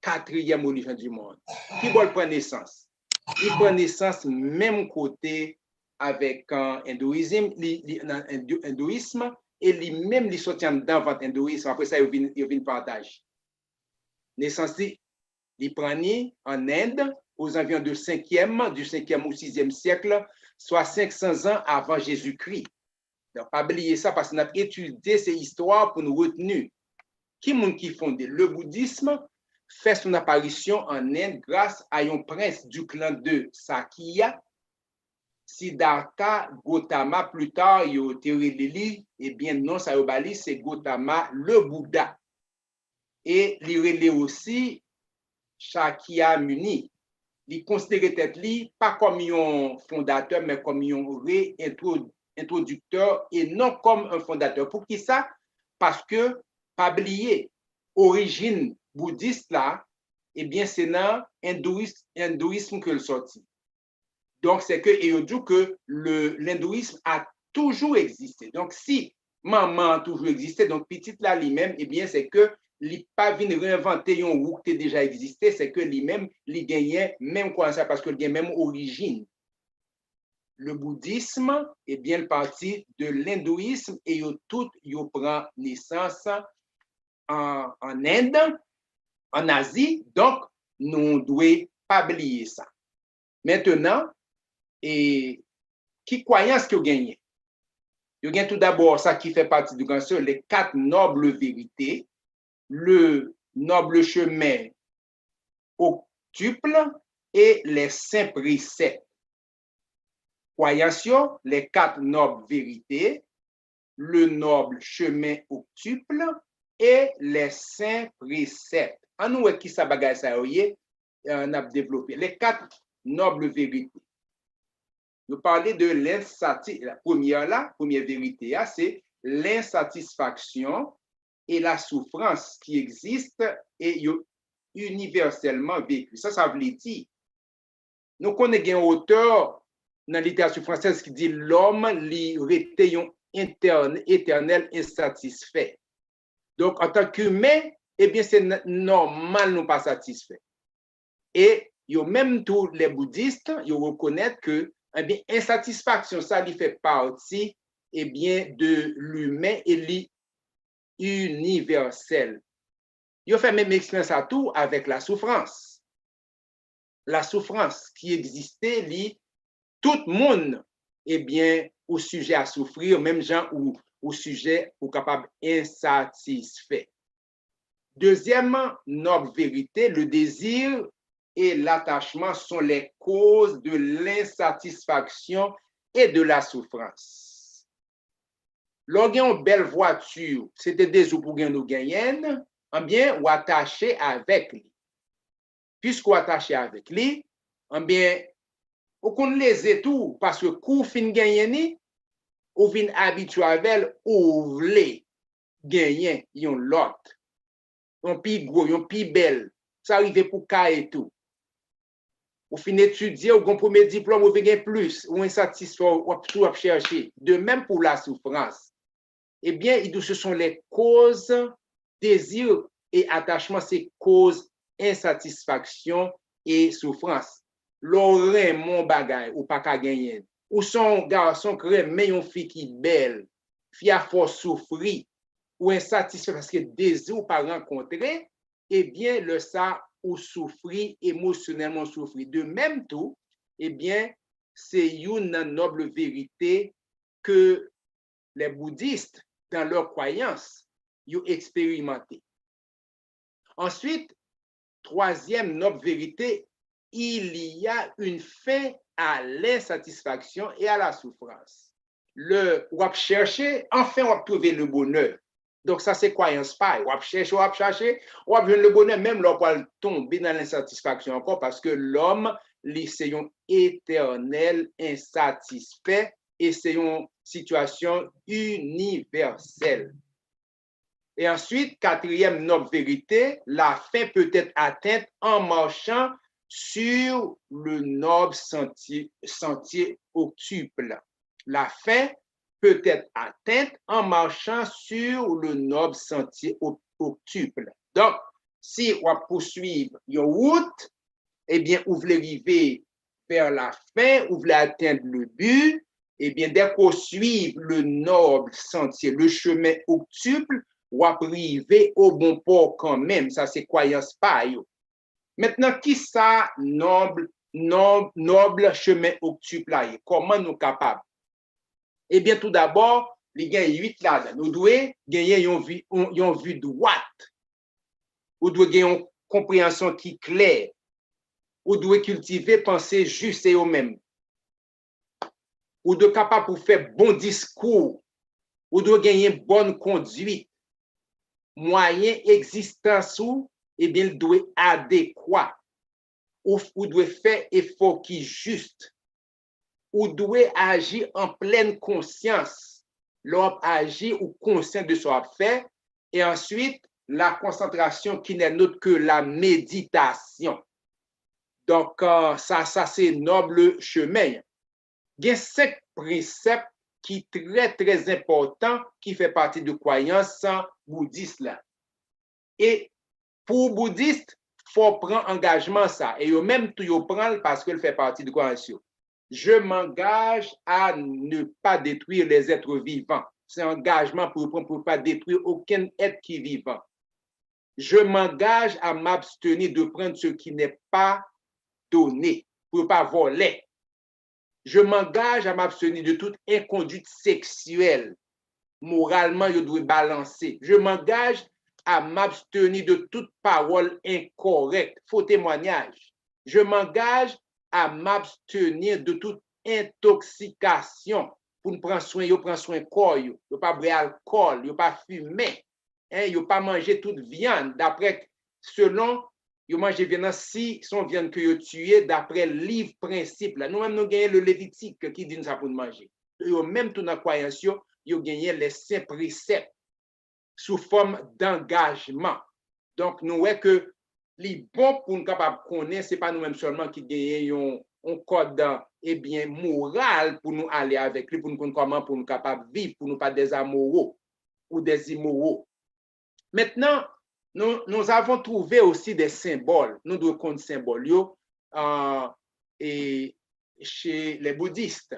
Katriyèm relijyon du monde. Ki bò l pran nesans? Li pran nesans menm kote avèk endouyizm, li, li nan endouyism, e li menm li soti anndan vant endouyism. Apre sa, yo vin, yo vin pataje. Nesans li, li pran ni an End, aux environs de cinquième, du cinquième au sixième siècle, soit cinq cents ans avant Jésus-Christ. Donk, pa bliye sa, paske n ap etidye se istwa pou nou retni. Ki moun ki fonde? Le bouddhisme fait son apparition en Inde grâce à yon prens du clan de Sakya, Siddhartha Gautama, pli ta yo te rele li, ebyen, non sa yo ba li, se Gautama le Bouddha. E li rele osi Shakyamuni. Li konsidere tèt li pa kòm yon fondatè, men kòm yon re-entwodiktè e non kòm yon fondatè. Poukisa? Paske, pa bliye, orijin boudis la, ebyen, se nan endouyis-, endouyism ke l sòti. Donk, se ke, e yo di w ke le, l'hindouisme a toujours existé. Donk, si manman an toujou egziste, donk pitit la li menm, ebyen, se ke li pa vin reenvante yon wou ki te deja egziste, se ke li menm, li genyen menm kwayans la paske l gen menm orijin. Le bouddhisme, ebyen, l pati de l'hindouisme e yo tout, yo pran nesans an, an End, an Azi, donk, nou dwe pa bliye sa. Mentenan, e ki kwayans ke yo genyen? Yo gen tou dabò sa ki fè pati de gran sè, les quatre nobles vérités, le noble chemin octuple et les saints préceptes. Kwayans yo, les quatre nobles vérités, le noble chemin octuple et les saints préceptes. Ann nou wè kisa bagay sa yo ye, euh, n ap devlope. Les quatre nobles vérités. Nou pale de l'insati-, la premyè la, premyè verite a, se l'insatisfaction et la souffrance qui existent et yo universellement vécu. Sa, sa vle di, nou konnen gen otè nan literati fransèz ki di lòm li rete yon etèn-, etènèl ensatisfè. Donk, antan ke imen, ebyen, se n-, nòmal nou pa satisfè. E yo menm tou, les bouddhistes, yo rekonèt ke, ebyen, ensatisfaksyon sa, li fè pati, ebyen, de limen e li inivèsèl. Yo fè menm eksperyans sa tou avèk lasoufrans. Lasoufrans ki egziste, li, tout moun, ebyen, ou sijè a soufri, menm jan ou, ou sijè, ou kapab ensatisfè. Deuxième noble vérité, le désir et l'attachement sont les causes de l'insatisfaction et de la souffrance. Lè w gen yon bèl vwati, se te dezi w pou w gen, ou genyen l, anbyen, ou atache avèk li. Piske w atache avèk li, anbyen, ou konn leze tou, paske kou w fin genyen li, ou vin abitye avè l, ou vle genyen yon lòt, yon pi gwo, yon pi bèl. Sa rive pou kay tou. Ou fin etidye, ou gen premye diplòm, ou vle gen plis, ou ensatisfè, w ap, w ap chèche. De même pour la souffrance. Ebyen, li di w, ce sont les causes, désir et attachement, se koz ensatisfaksyon e soufrans. Lè w renmen yon bagay, ou pa ka genyen l. Ou se yon gason k renmen yon fi ki bèl, fi a fè w soufri, ou ensatisfè paske dezi w pa rankontre, ebyen, lè sa, ou soufri, emosyonèlman ou soufri. De menm tou, ebyen, se youn nan nòb verite ke les bouddhistes, dans leur croyance, yo eksperimante. Ensuite, troisième noble vérité, il y a une fin à l'insatisfaction et à la souffrance. Lè w ap chèche, anfen w ap twouve le bonheur. Donk sa se kwayans pa yo. W ap chèche, w ap chache, w ap jwenn le bonheur, menm lè w pral tonbe nan lensatisfaksyon ankò, paske lòm, li se yon etènèl ensatisfè e se yon sitiyasyon inivèsèl. Et ensuite, quatrième noble vérité, la fin peut être atteinte en marchant sur le noble sentier, sentier octuple. La fin peut être atteinte en marchant sur le noble sentier octuple. Donk, si w ap pouswiv yon wout, ebyen, ou vle rive vers la fin, ou vle atteindre le but, ebyen, dès qu'on suit le noble sentier, le chemin octuple, w ap rive o bon pò kanmenm. Sa se kwayans pa yo. Mentnan, kisa nob, nob, noble chemin octuple la ye? Kòman nou kapab? Ebyen, tou dabò, li gen uit ladan. Nou dwe genyen yon vi, yon, yon vi dwat. Ou dwe gen yon konpreyansyon ki klè. Ou dwe kiltive panse jis, se yo menm. Ou dwe kapab pou fè bon diskou. Ou dwe genyen bòn kondwit. Mwayen egzistans ou, ebyen, l dwe adekwa. Ou, ou dwe fè efò ki jis. Ou dwe aji an plèn konsyans. Lè w ap aji, ou konsyan de sa w ap fè. E answit, la konsantrasyon ki n'est autre que la méditation. Donk, euh, sa, sa se noble chemin. Gen senk presèp ki trè, trè enpòtan ki fè pati de kwayans boudis la. E pou boudis, fò w pran angajman sa. E yo menm tou yo pran l paske l fè pati de kwayans yo. Je m'engage à ne pas détruire les êtres vivants. Se angajman pou yo pran pou yo pa detwi okenn èt ki vivan. Je m'engage à m'abstenir de prendre ce qui n'est pas donné. Pou yo pa vòlè. Je m'engage à m'abstenir de toute inconduite sexuelle. Moralman, yo dwe balanse. Je m'engage à m'abstenir de toute parole incorrecte, fo temwanyaj. Je m'engage à m'abstenir de toute intoxication. Pou n pran swen, yo pran swen kò yo. Yo pa bwè alkòl, yo pa fimen. Hein, yo pa manje tout vyann, daprè, selon yo manje vyann nan, si se yon vyann ke yo tiye daprè liv prensip la. Nou menm nou genyen le Levitik ki di n sa pou n manje. Yo menm tou nan kwayans yo, yo genyen les saints préceptes sou fòm d'engagement. Donk, nou wè ke li bon pou n kapab konnen, se pa nou menm sèlman ki genyen yon, yon kòd, ebyen, moral pou nou ale avèk li, pou n konn kòman pou n kapab viv, pou nou pa des amoureux ou des immoraux. Mentnan, nous, nous avons trouvé aussi des symboles. Nou dwe konn senbòl yo, euh, e chez les bouddhistes.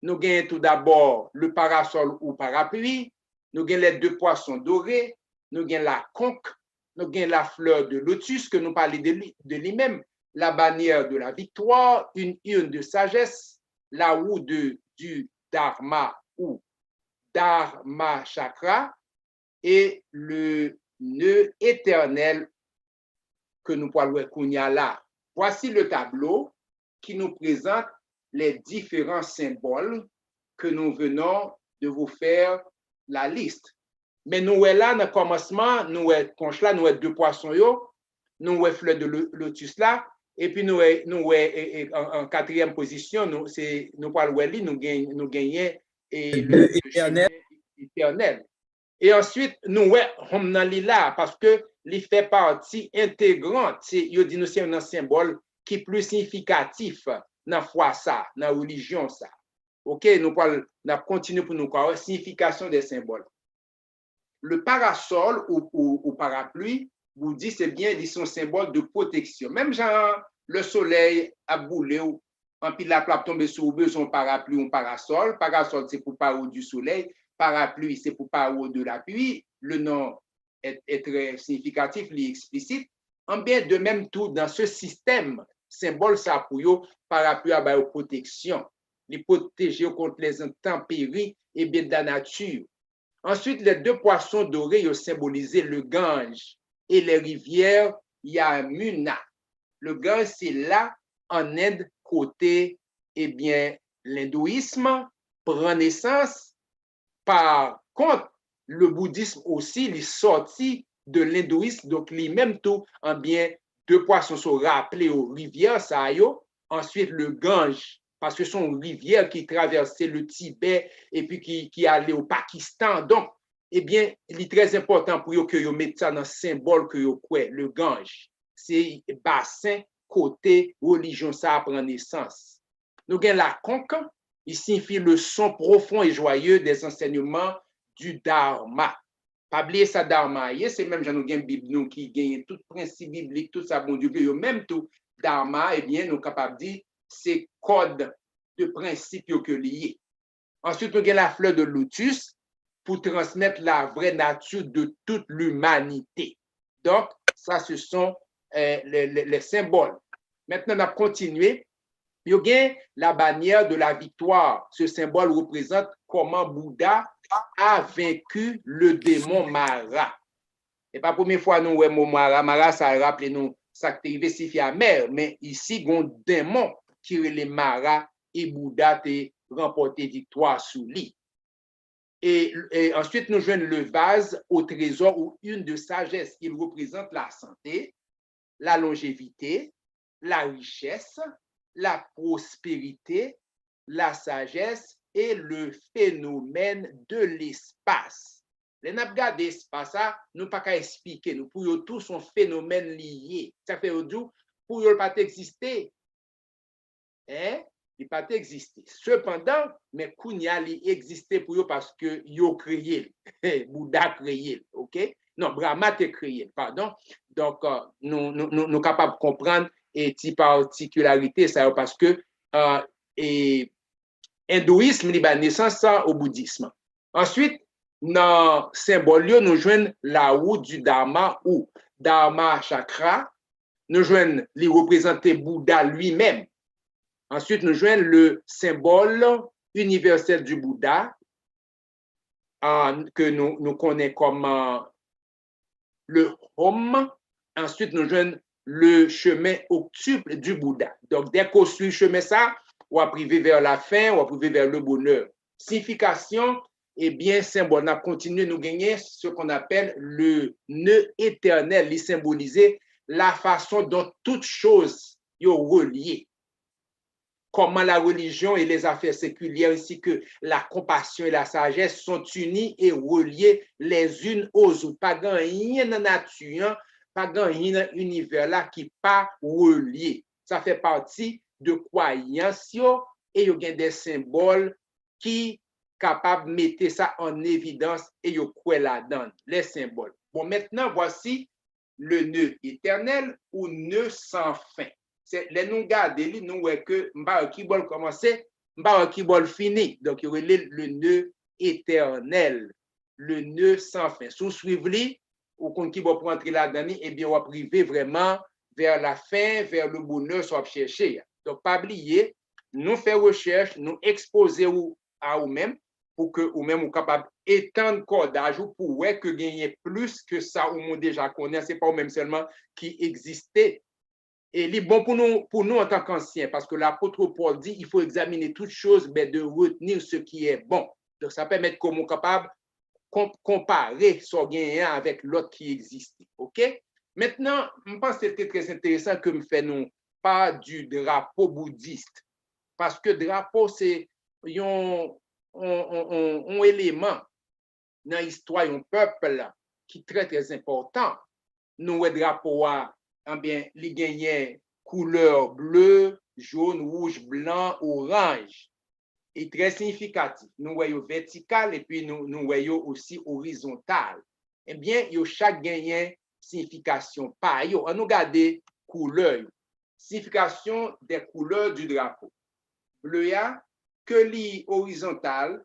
Nou genyen tou dabò le parasol ou parapluie, nou gen les deux poissons dorés, nou gen la conque, nou gen la fleur de lotus ke nou pale de li, de li menm, la bannière de la victoire, une urne de sagesse, la roue de, du dharma ou dharma chakra, e le nœud éternel ke nou pral wè kounye a la. Voici le tableau qui nous présente les différents symboles que nous venons de vous faire la liste. Men nou wè la, nan kòmansman, nou wè konch la, nou wè de pwason yo, nou wè flè de lo-, lotus la, epi nou wè, nou wè, e, e, an, an katriyèm pozisyon, nou, se, nou pral wè li, nou gen, nou genyen, e, le, le chemin éternel. E answit, nou wè hom nan li la, paske li fè pati entegrant, se, yo di nou se youn nan senbòl ki pli siyifikatif nan fwa sa, nan relijyon sa. Oke, nou pral, n ap kontinye pou nou ka wè siyifikasyon de senbòl. Le parasol ou, ou, ou parapluie, boudis, ebyen, li se yon senbòl de pwoteksyon. Menm jan le solèy ap boule w, anpil lapli ap tonbe sou ou, bezwen yon parapli, yon parasòl. Parasòl se pou pare w di solèy, parapli se pou pare w de lapli. Le nom est, est très significatif, li eksplisit. Anbyen, de menm tou, dans ce système, senbòl sa pou yo, parapli a ba yo pwoteksyon. Li pwoteje yo kont les intempéries et bien de la nature. Ensuite, les deux poissons dorés, ils symbolisent le Gange et les rivières Yamuna. Le Gange, c'est là, en Inde, côté, eh bien, l'hindouisme prend naissance. Par contre, le bouddhisme aussi, li sorti de l'hindouisme, donc li menm tou, eh bien, deux poissons sont rappelés aux rivières, ça yo. Ensuite, le Gange, parce que c'est une rivière qui traversait le Tibet et puis qui, qui allait au Pakistan. Donc, eh bien, il est très important pour eux que yo mette ça dans le symbole que yo croit, le Gange. C'est bassin côté religion ça prend naissance. Nou gen lakonk, il signifie le son profond et joyeux des enseignements du Dharma. Pa bliye sa Dharma ye, se menm jan nou gen Bib nou ki genyen tout prensip biblik, tout sa Bondye vle yo, menm tou Dharma, ebyen, nou kapab di se kòd de prensip yo ke li ye. Ensuite, nou gen la fleur de lotus pour transmettre la vraie nature de toute l'humanité. Donc, ça, ce sont euh, les, les, les symboles. Maintenant, n ap kontinye. Yo gen la bannière de la victoire. Ce symbole représente comment Bouddha a vaincu le démon Mara. E pa premye fwa nou wè mo Mara. Mara sa raple nou sa k te rive Sifya Mè, men isi gon denmon ki rele Mara e Bouddha te ranpòte viktwa sou li. Et, et ensuite, nous joignons le vase au trésor ou urne de sagesse. Il représente la santé, la longévité, la richesse, la prospérité, la sagesse et le phénomène de l'espace. Lè n ap gade espas la, nou pa ka eksplike nou. Pou yo tou, se yon fenomèn li ye. Sa fè yo di w, pou yo, l pa t egziste. Hein? Li pa t egziste. Sepandan, men kounye a li egziste pou yo paske yo kreye l. Bouda kreye l, oke? Non, Brahma te kreye l, padon. Donk, euh, nou, nou, nou, nou kapab konprann e ti patikilarite sa yo paske euh, e, endouyism li bay nesans sa o boudism. Answit, nan senbòl yo, nou jwenn la roue du Dharma ou Dharma Chakra. Nou jwenn li reprezante Bouda li menm. Answit, nou jwenn le symbole universel du Bouddha, euh, ke nou, nou konnen kòm euh, le Hom. Answit, nou jwenn le chemin octuple du Bouddha. Donk, dès qu'on suit chemin sa, w ap rive vers la fin, w ap rive vers le bonheur. Siyifikasyon, ebyen, senbòl, n ap kontinye, nou genyen ce qu'on appelle le nœud éternel, li senbolize la façon dont toutes choses yo relye. Comment la religion et les affaires séculières ainsi que la compassion et la sagesse sont unies et reliées les unes aux autres. Pa gen anyen nan nati an, pa gen anyen nan inivè la ki pa relye. Sa fè pati de kwayans yo e yo gen de senbòl ki kapab mete sa an evidans e yo kwè ladan l, les symboles. Bon, maintenant, voici le nœud éternel ou nœud sans fin. Se, lè nou gade li, nou wè ke m pa wè ki bò l kòmanse, m pa wè ki bò l fini. Donk, yo rele l le nœud éternel, le nœud sans fin. Si w swiv li, ou konn ki bò pou antre ladan li, ebyen, w ap rive vrèman vers la fin, vers le bonheur sa w ap chèche a. Donk, pa bliye, nou fè rechèch, nou ekspoze w a ou menm, pou ke ou menm ou kapab etann kòdaj ou pou wè ke genyen plis ke sa ou moun deja konnen, se pa ou menm sèlman ki egziste. E li bon pou nou, pou nou antanke ansyen, paske lapot Pòl di, il faut examiner toutes choses, mais de retenir ce qui est bon. Donk, sa pèmèt ke ou kapab kon-, konpare sa w genyen an avèk lòt ki egziste. Oke? Mentnan, m panse l te trè enteresan ke m fè nou pa du drapeau bouddhiste. Paske drapo se yon, yon, yon, yon, yon eleman nan istwa yon pèp ki trè, trè enpòtan. Nou wè drapo a, ebyen, li genyen koulè ble, jòn, wouj, blan, oranj. Li trè siyifikatif. Nou wè yo vètikal epi nou, nou wè yo osi orizontal. Ebyen, yo chak genyen siyifikasyon pa yo. Ann nou gade koulè yo. Signification des couleurs du drapeau. Ble a, ke li orizontal,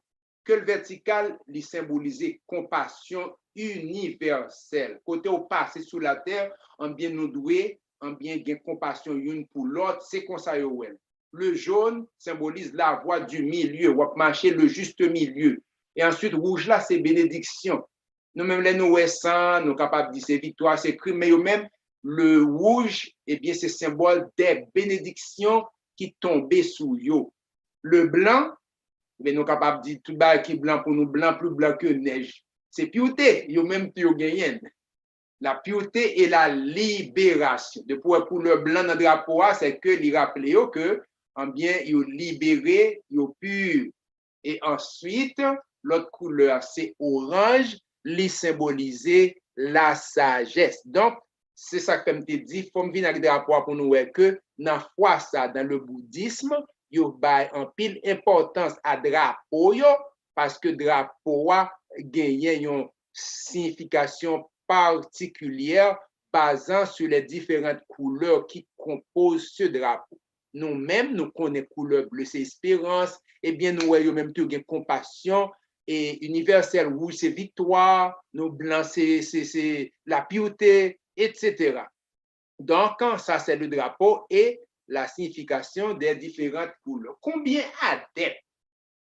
ke l vètikal, li senbolize konpasyon inivèsèl. Kote w pase sou latè, anbyen nou dwe, anbyen gen konpasyon youn pou lòt, se konsa yo wè l. Le jaune symbolise la voie du milieu, w ap mache le juste milieu. E answit, wouj la, se benediksyon. Nou menm, lè nou wè san, nou kapab di se viktwa, se krim, men yo menm, le wouj, ebyen, se senbòl de benediksyon ki tonbe sou yo. Le blanc, ebyen, nou kapab di tout bagay ki blan pou nou, blan, plus blanc que neige. Se purité, yo menm tou yo genyen l. La pureté et la libération. Depi w wè koulè blan nan drapo a, se ke li raple yo ke, anbyen, yo libere, yo pur. E answit, lòt koulè a se oranj, li senbolize la sajès. Donk, se sa k fè m te di, fò m vin ak drapo a pou nou wè ke nan fwa sa, dans le bouddhisme, yo bay anpil enpòtans a drapo yo, paske drapo a genyen yon siyifikasyon patikilyè bazan sur les différentes couleurs qui composent ce drapeau. Nou menm, nou konnen koulè ble se esperans, ebyen, nou wè yo menm tou gen konpasyon, e inivèsèl, wouj se viktwa, nou blan se, se, se la pureté, et cetera. Donc, ça c'est le drapeau et la signification des différentes couleurs. Konbyen adèp,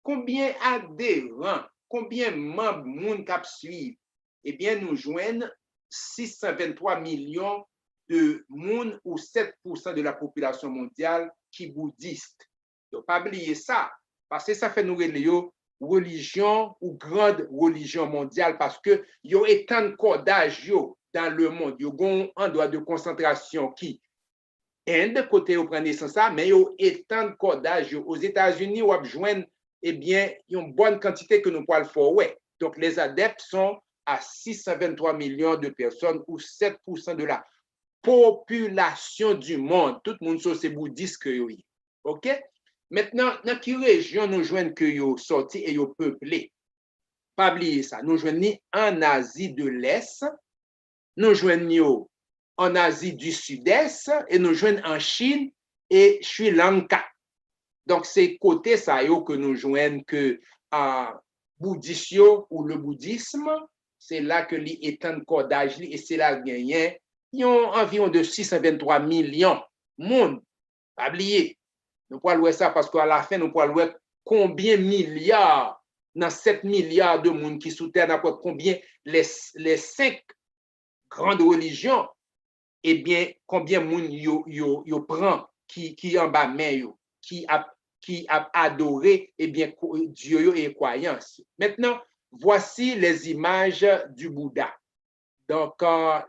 konbyen aderan, konbyen manm moun k ap swiv? Ebyen, nou jwenn sis san venntwa milyon de moun ou sèt pousan de la popilasyon mondyal ki boudis. Donk, pa bliye sa, paske sa fè nou rele yo relijyon ou grand relijyon mondyal, paske yo etann kòdaj yo dans le monde. Yo gen yon andwa de konsantrasyon ki End, kote yo pran nesans la, men yo etann kòdaj yo. Ozetazini, w ap jwenn, ebyen, yon bòn kantite ke nou pral fè w wè. Donk, les adeptes sont à six cent vingt-trois millions de personnes ou sept pour cent de la population du monde. Tout moun sa se boudis ke yo ye. Oke? Mentnan, nan ki rejyon nou jwenn ke yo sòti e yo peple? Pa bliye sa, nou jwenn li an Azi de Lès, nou jwenn yo an Azi di Sidès e nou jwenn an Chin e Sri Lanka. Donk, se kote sa yo ke nou jwenn ke, a, boudis yo ou le bouddhisme, se la ke li etann kòdaj li e se la l genyen yon anviwon de sis san venntwa milyon moun. Pa bliye, nou pral wè sa paske alafen nou pral wè konbyen milya nan sèt milya de moun ki sou tè, n ap wè konbyen les, les cinq grandes religions, ebyen, konbyen moun yo, yo, yo pran ki, ki anba men yo, ki ap, ki ap adore, ebyen, ko-, dye yo e kwayans yo. Maintenant, voici les images du Bouddha. Donk, euh,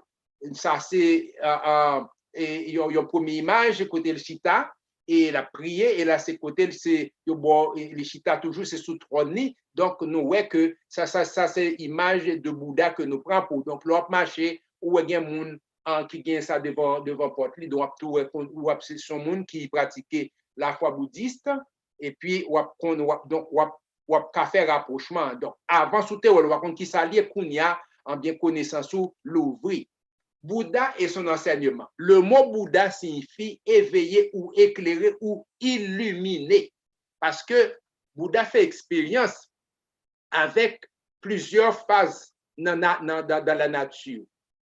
sa se, euh, euh, e yon, yon premye imaj kote l chita, e l ap priye, e la se kote l se, yo ba w, e li chita toujou, se sou twòn li. Donk, nou wè ke sa, sa, sa se imaj de Bouddha ke nou pran pou. Donk, lè w ap mache, ou wè gen moun, an, ki gen sa devan, devan pòt li, donk w ap tou wè, kon-, w ap, se, se yon moun ki pratike lafwa boudis, epi w ap konn, w ap, donk, w ap, w ap ka fè rapwochman an. Donk, avan si w te wè l, ou pa konn ki sa l ye, kounye a, anbyen, konesans ou louvri. Bouddha et son enseignement. Le mot Bouddha signifie éveillé ou éclairé ou illuminé. Paske Bouddha fè eksperyans avèk plizyè faz nan, nan, nan, dans, dans la nature.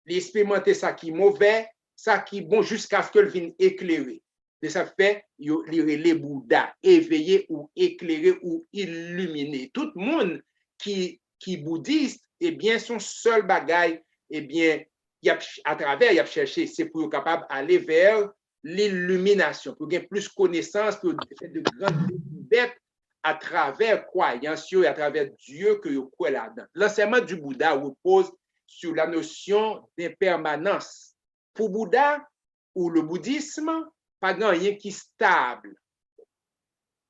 Li eksperimante sa ki movè, sa ki bon, jiskaske l vin eklere. Se sa k fè yo, li rele Bouddha, éveillé ou éclairé ou illuminé. Tout moun ki, ki boudis, ebyen, se yon sèl bagay, ebyen, y ap ch-, atravè, y ap chèche, se pou yo kapab ale vè liliminasyon, pou yo gen plis konesans, pou yo fè de grann dekouvèt atravè kwayans yo e atravè Dye ke yo kwè ladan. L'enseignement du Bouddha repose sur la notion d'impermanence. Pou Bouddha, ou le bouddhisme, pa gen anyen ki stab.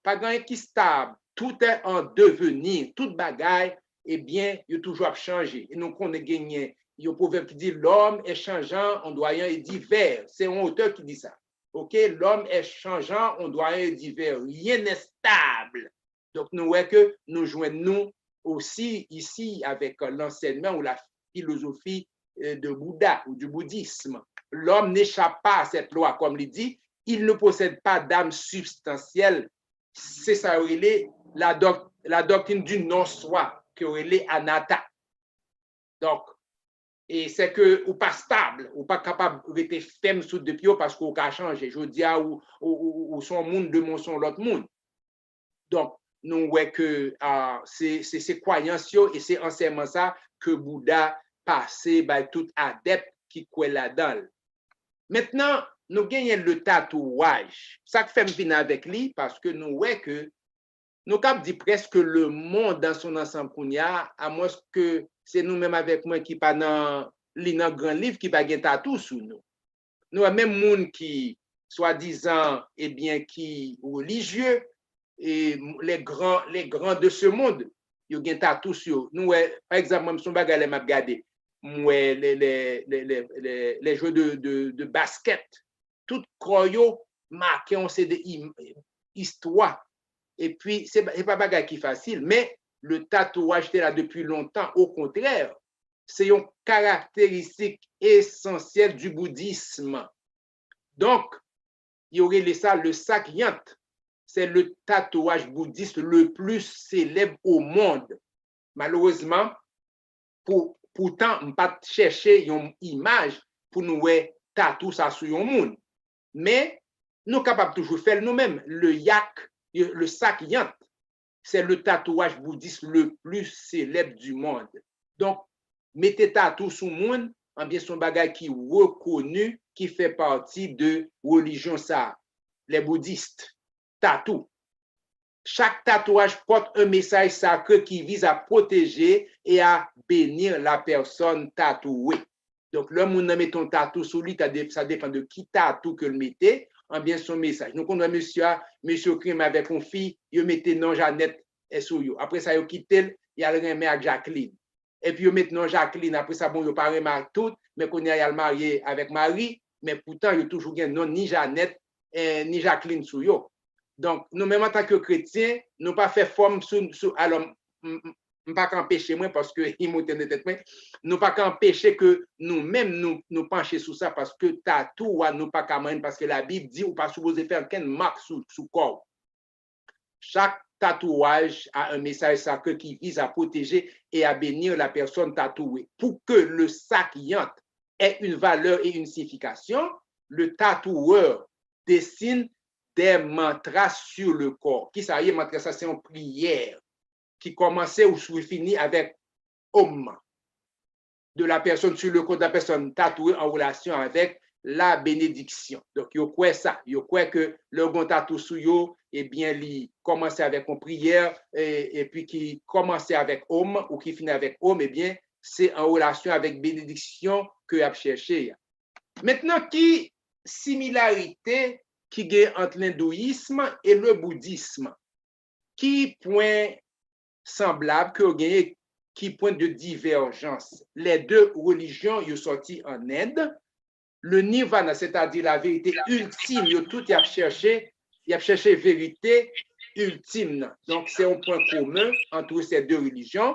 Pa gen anyen ki stab. Tout est en devenir. Tout bagay, ebyen, yo toujou ap chanje. E nou konnen genyen yon pwovèb ki di, l'homme est changeant, ondoyant et divers. Se yon otè ki di sa. Oke? L'homme est changeant, ondoyant et divers. Rien n'est stable. Donk, nou wè ke nou jwenn nou osi isi avèk lansèyman ou la filozofi, euh, de Bouddha ou du bouddhisme. L'homme n'échappe pas à cette loi, comme il dit, il ne possède pas d'âme substantielle. Se sa yo rele la, doc- la doctrine du non-soi, ke yo rele anatta. Donk, e se ke ou pa stab, ou pa kapab rete fèm sou de pye w paske ou ka chanje. Jodi a, ou, ou, ou, ou se yon moun, demen w se yon lòt moun. Donk, nou wè ke ah, se, se, se kwayans yo e se ansèyman sa ke Bouda pase bay tout adèp ki kwè ladan l. Mentnan, nou genyen le tatouaj. Sa k fè m vin avèk li, paske nou wè ke nou kab di prèske lemonn dans son ensemble kounye a, amwenske se nou menm avèk mwen ki pa nan li nan gran liv ki pa gen tatou sou nou. Nou wè menm moun ki swadizan, ebyen, ki relijye, e les grands, les grands de ce monde, yo gen tatou sou yo. Nou wè, pa egzanp, mwen, m se yon bagay lè m ap gade, m wè les, les, les, les, les, les joueurs de, de, de basket, tout kò yo make yon se de im- istwa. Epi, se pa- se pa bagay ki fasil, men le tatouaj te la depi lontan. Okontrè, se yon karakteristik esansyèl du bouddhisme. Donk, yo rele sa le Sakyant. C'est le tatouage bouddhiste le plus célèbre au monde. Malerezman, pou, poutan, m pa t chèche yon imaj pou nou wè tatou sa sou yon moun. Men, nou kapab toujou fè l nou menm. Le yak, le Sakyant, c'est le tatouage bouddhiste le plus célèbre du monde. Donk, mete tatou sou moun, anbyen, se yon bagay ki rekoni, ki fè pati de relijyon sa, les bouddhistes. Tatou. Chaque tatouage porte un message sacré qui vise à protéger et à bénir la personne tatouée. Donk, lè moun nan mete yon tatou sou li, sa de- sa depann de ki tatou ke l mete, anbyen se yon mesaj. Nou konn wè mesye a, mesye yo k renmen avèk yon fi, yo mete non Janèt eh, sou yo. Apre sa, yo kite l, y al renmen ak Jacqueline. Epi yo met non Jacqueline, apre sa, bon, yo pa renmen ak tout, men kounye a, y al marye avèk Marie, men poutan, yo toujou gen non ni Janèt, eh, ni Jacqueline sou yo. Donk, nou menm antanke kretyen, nou pa fè fòm sou, sou alò, m- m- m pa ka anpeche mwen, paske li monte nan tèt mwen, nou pa ka anpeche ke nou menm nou, nou panche sou sa, paske tatou a nou pa ka manyen, paske Labib di ou pa sipoze fè okenn mak sou, sou kò w. Chaque tatouage a un message sacré qui vise à protéger et à bénir la personne tatouée. Pour que le sakyant ait une valeur et une signification, le tatoueur dessine des mantras sur le corps. Kisa ye mantra sa? Se yon priyè ki kòmanse ou ki fini avèk Om de la personne sur le corps de la personne tatouée en relation avec la bénédiction. Donk, yo kwè sa. Yo kwè ke lè w gen yon tatou sou yo, ebyen, li kòmanse avèk yon priyè, e, epi ki kòmanse avèk Om ou ki fini avèk Om, ebyen, se an relasyon avèk benediksyon ke y ap chèche a. Mentnan, ki similarite ki gen ant lendouyism e le boudism? Ki pwen sanblab ke yo genyen, ki pwen de divèjans? Les deux religions yo sòti an End. Le nirvana, c'est-à-dire la vérité ultime, yo tout y ap chèche, y ap chèche verite iltim nan. Donk, se yon pwen komen entre ces deux religions.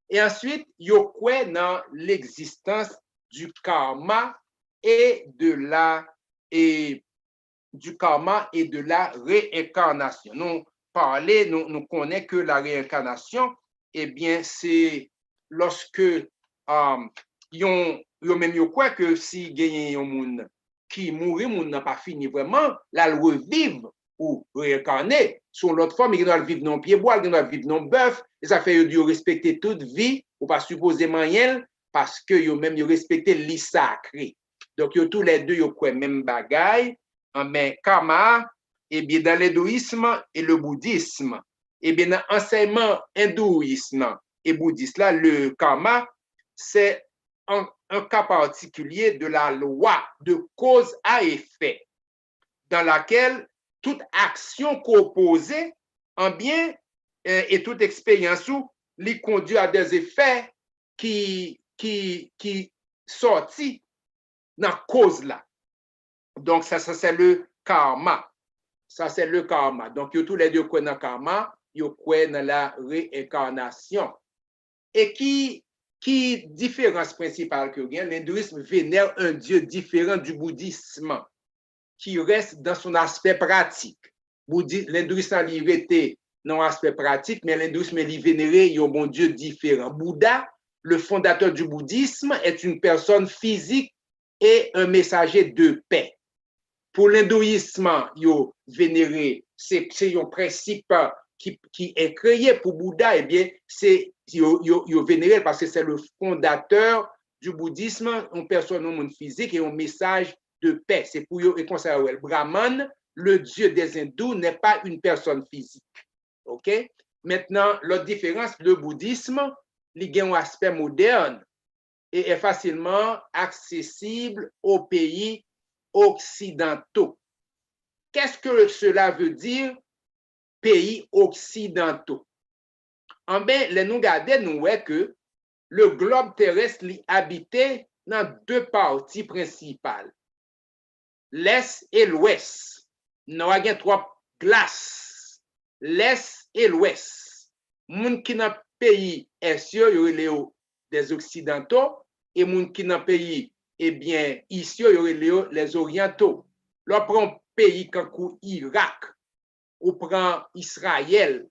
E answit, yo kwè nan l'existence du karma et de la, et du karma et de la réincarnation. Nou pale, nou, nou konnen ke la réincarnation, ebyen, se lòske, um, yon, yo menm yo kwè ke si genyen yon moun ki mouri, moun nan pa fini vrèman, l al reviv ou reyènkane sou yon lòt fòm, li gen dwa al viv nan yon pyebwa, li gen dwa al viv nan yon bèf, e sa fè yo di yo respekte tout vi, ou pa sipoze manyen l, paske yo menm yo respekte li sakre. Donk, yo toulède yo kwè menm bagay, men karma, ebyen, dans l'hindouisme et le bouddhisme, ebyen, nan ansèyman endouyis lan e boudis la, le karma, c'est un, un cas particulier de la loi de cause à effet, dans laquelle toute action ke w poze, anbyen, e, e tout eksperyans ou, li kondui a des effets ki, ki, ki sòti nan koz la. Donk, sa, sa se le karma. Sa se le karma. Donk, yo toulède yo kwè nan karma, yo kwè nan la reenkarnasyon. E ki, ki diferans prensipal ke yo gen? L'hindouisme vénère un dieu différent du bouddhisme. qui reste dans son aspect pratique. Boudi, lendouis lan li rete nan yon aspè pratik, men lendouis men li venere yon Bondye diferan. Bouda, le fondateur du bouddhisme, est une personne physique et un messager de paix. Pou lendouis lan, yo venere, se, se yon prensip ki, ki enkreye pou Bouda, ebyen, se, yo, yo, yo venere l paske se le fondateur du bouddhisme, yon pèsòn, yon moun fizik, e yon mesaj de pè. Se pou yo, e konsa yo wè l. Brahman, le dieu des hindous, n'est pas une personne physique. OK? Maintenant, l'autre différence, le bouddhisme, li gen yon aspè modèn et est facilement accessible aux pays occidentaux. Qu'est-ce que cela veut dire, pays occidentaux? Anben, lè nou gade, nou wè ke le globe terrestre li abite nan de pati prensipal, lès e lwès. Nò a gen twòp glas, lès e lwès. Moun ki nan peyi ès yo, yo rele yo des occidentaux, e moun ki nan peyi, ebyen, is yo, yo rele yo les orientaux. Lè w pran yon peyi kankou Irak, ou pran Izrayèl,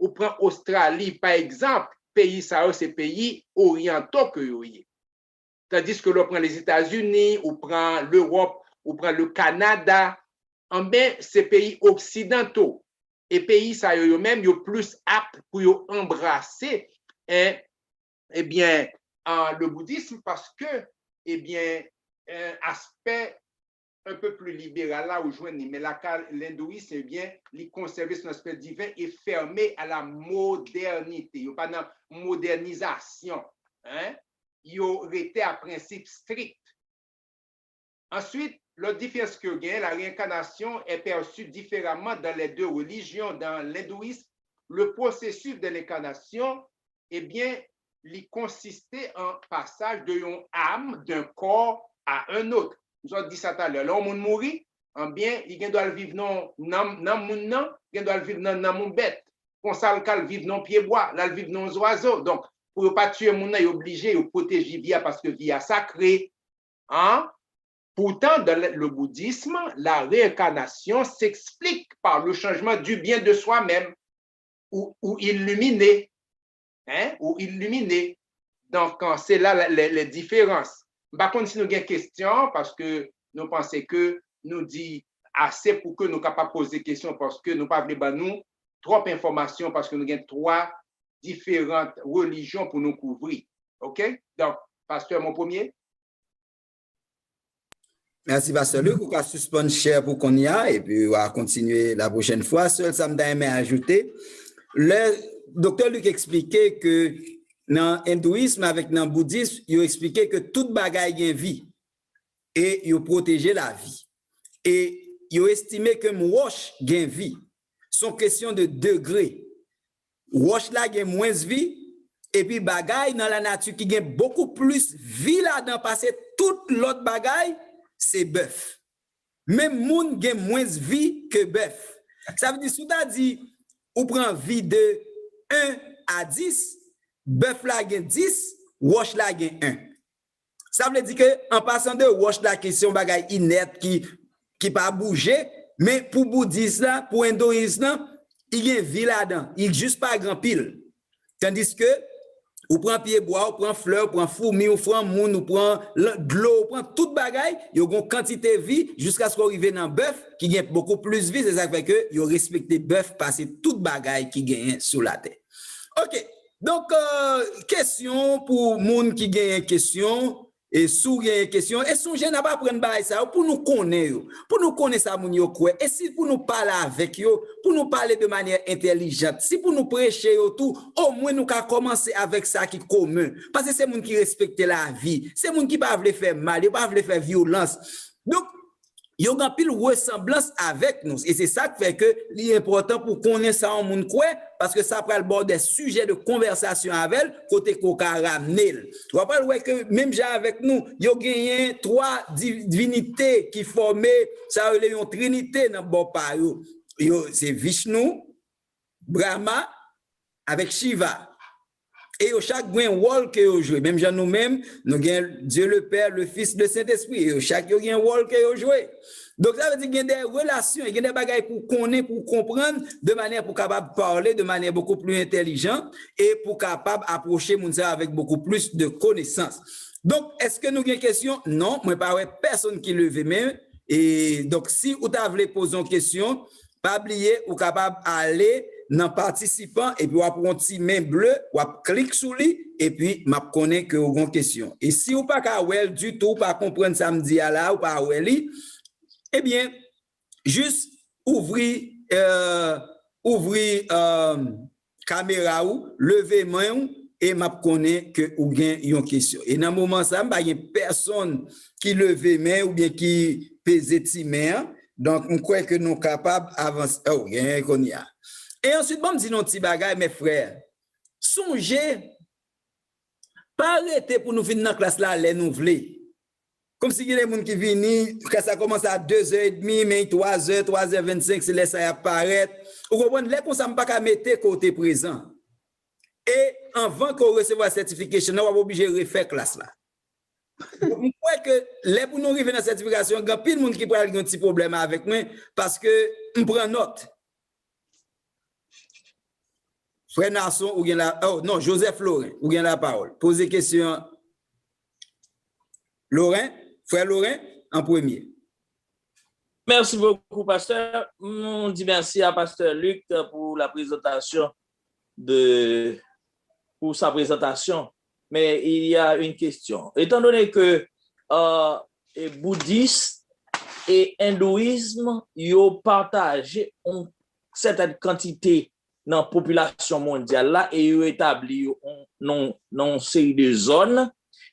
ou pran Ostrali, pa egzanp, peyi sa yo se peyi oryanto ke yo ye. Tandis ke lè w pran Lèzetazini, ou pran Lewòp, ou pran le Kanada, anben, se peyi oksidanto. E peyi sa yo, yo menm, yo plis apt pou yo anbrase, en, ebyen, an, le boudism, paske, ebyen, en, aspè un peu plus libéral la ou jwenn li, men lakay lendouis, ebyen, li konsève son aspè diven e fèmen a la modènite. Yo pa nan modènizasyon, en. Yo rete a prensip strik. Answit, lòt diferans ke yo genyen, la réincarnation est perçue différemment dans les deux religions. Dans l'hindouisme, le processus de l'incarnation, ebyen, li konsiste an pasaj de yon am, d'un corps à un autre. M sot di sa talè. Lè yon moun mouri, anbyen, li gen dwa al viv nan, nan, nan moun nan, gen dwa al viv nan nanm yon bèt. Konsa, l ka al viv nan yon pyebwa, l al viv nan yon zwazo. Donk, pou yo pa tiye moun nan, yo oblije, yo pwoteje vi a paske vi a sakre. An? Pourtant, dans le, le bouddhisme, la réincarnation s'explique par le changement du bien de soi-même ou, ou illuminé. Hein? Ou illuminé. Donk, se la, la, les, les différences. M pa konn si nou gen kesyon, paske nou panse ke nou di ase pou ke nou kapab poze kesyon, paske nou pa vle ban nou twòp enfòmasyon, paske nou gen twa diferan relijyon pou nou kouvri. OK? Donk, pastè, mon premye. Mèsi, pastè Luc. Ou ka sispann share pou kounye a, epi w a kontinye la pwochèn fwa. Sèl sa m ta renmen ajoute, lè doktè Luc eksplike ke nan endouism avèk nan boudism, yo eksplike ke tout bagay gen vi e yo pwoteje lavi. E yo estime ke m wòch gen vi. Se yon kesyon de degre. Wòch la gen mwens vi, epi bagay nan lanati ki gen bokou plis vi ladan pase tout lòt bagay, se bèf. Menm moun gen mwens vi ke bèf. Sa vle di, si w ta di ou pran vi de en a dis, bèf la gen dis, wòch la gen en. Sa vle di ke, an pasan de wòch la ki se yon bagay inèt, ki, ki pa bouje, men pou boudis la, pou endouis lan, li gen vi ladan, li jis pa gen anpil. Tandiske, ou pran pyebwa, ou pran flè, ou pran foumi, ou pran moun, ou pran dlo, ou pran tout bagay, yo gen yon kantite vi jiskaske w rive nan bèf ki gen bokou plis vi, se sa k fè ke yo respekte bèf pase tout bagay ki genyen sou latè. OK, donk, kesyon pou moun ki genyen kesyon, e si w genyen kesyon, e sonje n ap aprann bagay sa yo pou nou konnen yo, pou nou konnen sa moun yo kwè, e si pou nou pale avèk yo, pou nou pale de manyè entèlijant, si pou nou preche yo tou, omwen nou ka kòmanse avèk sa ki komen, paske se moun ki respekte lavi, se moun ki pa vle fè mal, yo pa vle fè vyolans. Donk, yo gen anpil resanblans avèk nou. E se sa k fè ke li enpòtan pou konnen sa yon moun kwè, paske sa pral ba w de sijè de konvèsasyon avè l, kote ke w ka ramne l. W ap al wè ke menm jan avèk nou, yo genyen twa divinite ki fòme, sa yo rele yon trinite nan bò pa yo. Yo, se Vishnu, Brahma, avèk Shiva. E yo chak gen wòl ke yo jwe. Menm jan nou menm, nou gen Dieu le Père, le Fils, le Saint-Esprit. E yo chak yo gen wòl ke yo jwe. Donk, sa vle di gen de relasyon, gen de bagay pou konnen, pou konprann, de manniè pou kapab pale de manniè bokou pli entèlijan e pou kapab apwoche moun sa avèk bokou plis de konesans. Donk, èske nou gen kesyon? Non, mwen pa wè pèsonn ki leve men. E donk, si ou ta vle poze yon kesyon, pa bliye, ou kapab ale nan patisipan epi w ap wè yon ti men ble, w ap klik sou li, epi m ap konnen ke ou gen yon kesyon. E si ou pa ka wè l ditou, ou pa konprann sa m di a la, ou pa wè li, ebyen, jis ouvri, euh, ouvri, euh, kamera ou, leve men ou, e m ap konnen ke ou gen yon kesyon. E nan moman sa, m pa gen pèsonn ki leve men oubyen ki peze ti men an. Donk, m kwè ke nou kapab avanse. Oh, genyen kounye a. E answit, ban m di nou yon ti bagay, mes frères. Sonje, pa rete pou nou vin nan klas la lè nou vle. Kòmsi gen de moun ki vini, klas la kòmanse a de zè edmi, men twa zè, twa zè vennsenk, se lè sa y ap parèt. Ou konprann? Lè konsa, m pa ka mete ke w te prezan. E anvan ke w resevwa certification nan, w ap oblije refè klas la. M kwè ke lè pou nou rive nan sètifikasyon, gen anpil moun ki pral gen yon ti pwoblèm avèk mwen, paske m pran nòt. Frè Nason, ou gen la, oh, non, Joseph Laurent, ou gen lapawòl. Poze kesyon an. Laurent, frè Laurent, an premye. Merci beaucoup, pasteur. On dit merci à pasteur Luc pour la présentation de, pour sa présentation. Mais il y a une question. Étant donné que euh, et bouddhisme et hindouisme, yo pataje yon sètèn kantite nan popilasyon mondyal la e yo etabli yo nan yon seri de zòn.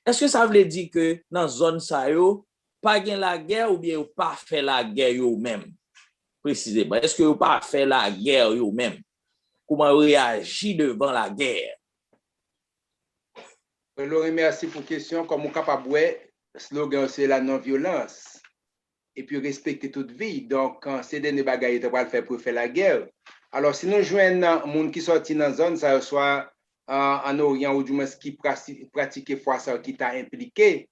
Èske sa vle di ke nan zòn sa yo, pa gen lagè oubyen yo pa fè lagè yo menm? Presizeman, èske yo pa fè lagè yo menm? Kouman yo reyaji devan lagè? Laurent, mèsi pou kesyon. Kòm ou kapab wè, slogan se la non-violence. Epi respekte tout vi. Donk, se dènye bagay yo ta pral fè pou yo fè lagè. Alò, si nou jwenn moun ki sòti nan zòn sa yo, swa ann Oryan oudimwens ki pratike fwa sa yo ki ta enplike,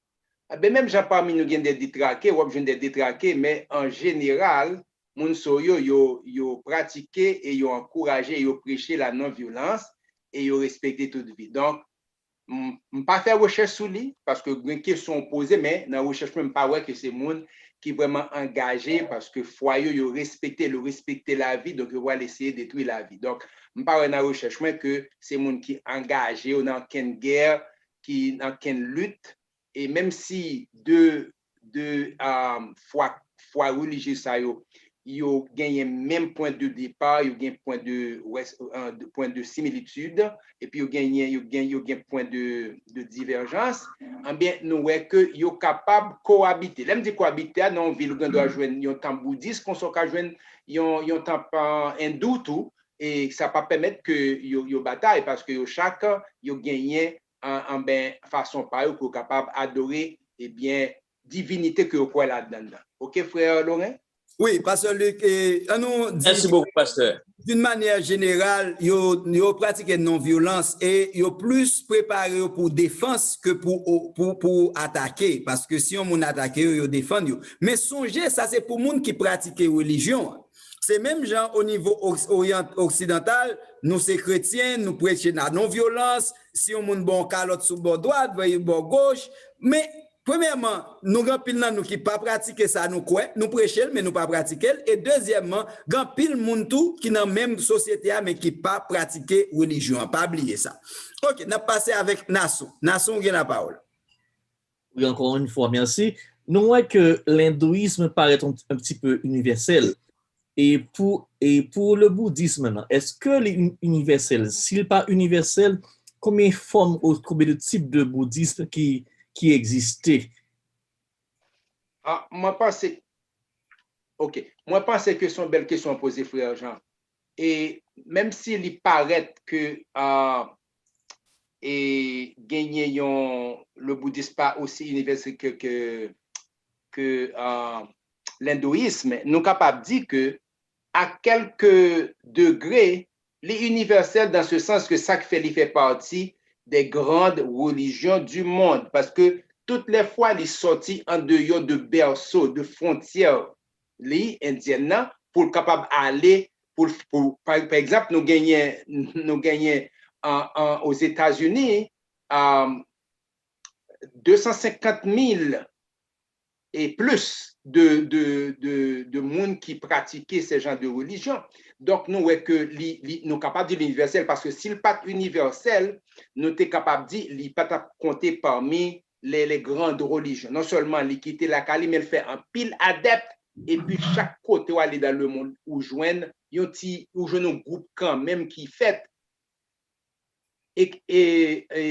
ben menm jan pami nou gen de detrake, w ap jwenn de detrake, men an jeneral, moun so yo, yo, yo pratike e yo ankouraje e yo preche la non-violence e yo respekte tout vi. Donk, m, m pa fè rechèch sou li, paske gen kesyon w poze, men nan rechèch mwen, m pa wè ke se moun ki vrèman angaje, paske fwa yo, yo respekte l, yo respekte lavi, donk yo pral eseye detwi lavi. Donk, m pa wè nan rechèch mwen ke se moun ki angaje yo nan kenn gè, ki nan kenn lit, e menm si de, de um, fwa, fwa relijye sa yo, yo genyen menm pwen de depa, yo gen pwen de, pwen de similitid, epi yo genyen, yo gen, yo gen pwen de, de divèjans, anben nou wè ke yo kapab kowabite. Lè m di kowabite a, nan yon vil ou gen dwa jwenn yon tanp boudis, konsa w ka jwenn yon, yon tanp endou tou, e sa pa pèmèt ke yo, yo batay, paske yo chak, yo genyen anben fason pa yo pou yo kapab adore, ebyen, divinite ke yo kwè ladan nan. Oke, frè Laurent? Wi, pastè Luc, e, an nou di Merci beaucoup, pasteur. D'une manière générale, yo, yo pratike non-violence e yo plis prepare yo pou defans ke pou, pou, pou atake. Paske si yon moun atake yo, yo defann yo. Men sonje, sa se pou moun ki pratike relijyon an. Se menm jan o nivo oryan oksidantal, nou se kretyen, nou preche la non-violence, si yon moun ba w kalòt sou bò dwat, voye bò goch, men premyèman, nou gen anpil nan nou ki pa pratike sa nou kwè, nou preche l, men nou pa pratike l, e dezyèmman, gen anpil moun tou ki nan menm sosyete a, men ki pa pratike relijyon an, pa bliye sa. Ok, n ap pase avèk Nason. Nason, ou gen lapawòl. Oui, encore une fois, merci. Nou wè ke l'hindouisme paraît un, un petit peu universel. Et pour, et pour le bouddhisme, est-ce que li univèsèl? Si li pa univèsèl, konbyen fòm ou konbyen de tip de boudism ki, ki egziste? Ah, mwen panse, ok, mwen panse ke se yon bèl kesyon w poze, frè Jean. E menm si li parèt ke uh, e genyen yon le boudism pa osi inivèsèl ke, ke, ke uh, l'hindouisme, nou kapab di ke a kèlke degre, li inivèsèl dan se sans ke sa k fè li fè pati des grandes religions du monde, paske tout lè fwa li sòti andeyò de bèso, de fwontyè li, endyèn nan, pou l kapab ale, pou, pou, pa, pa egzanp, nou genyen, nou genyen an, an, Ozetazini, um, de san senkant mil e plis de, de, de, de moun ki pratike se jan de relijyon. Donk, nou wè ke li, li, nou kapab di l inivèsèl, paske si l pa t inivèsèl, nou te kapab di li pa t ap konte pami les, les grandes religions. Non sèlman li kite lakay li, men l fè anpil adèpt, epi chak kote w ale dan lemonn, ou jwenn yon ti, ou jwenn yon gwoup kanmenm ki fèt, e, e, e,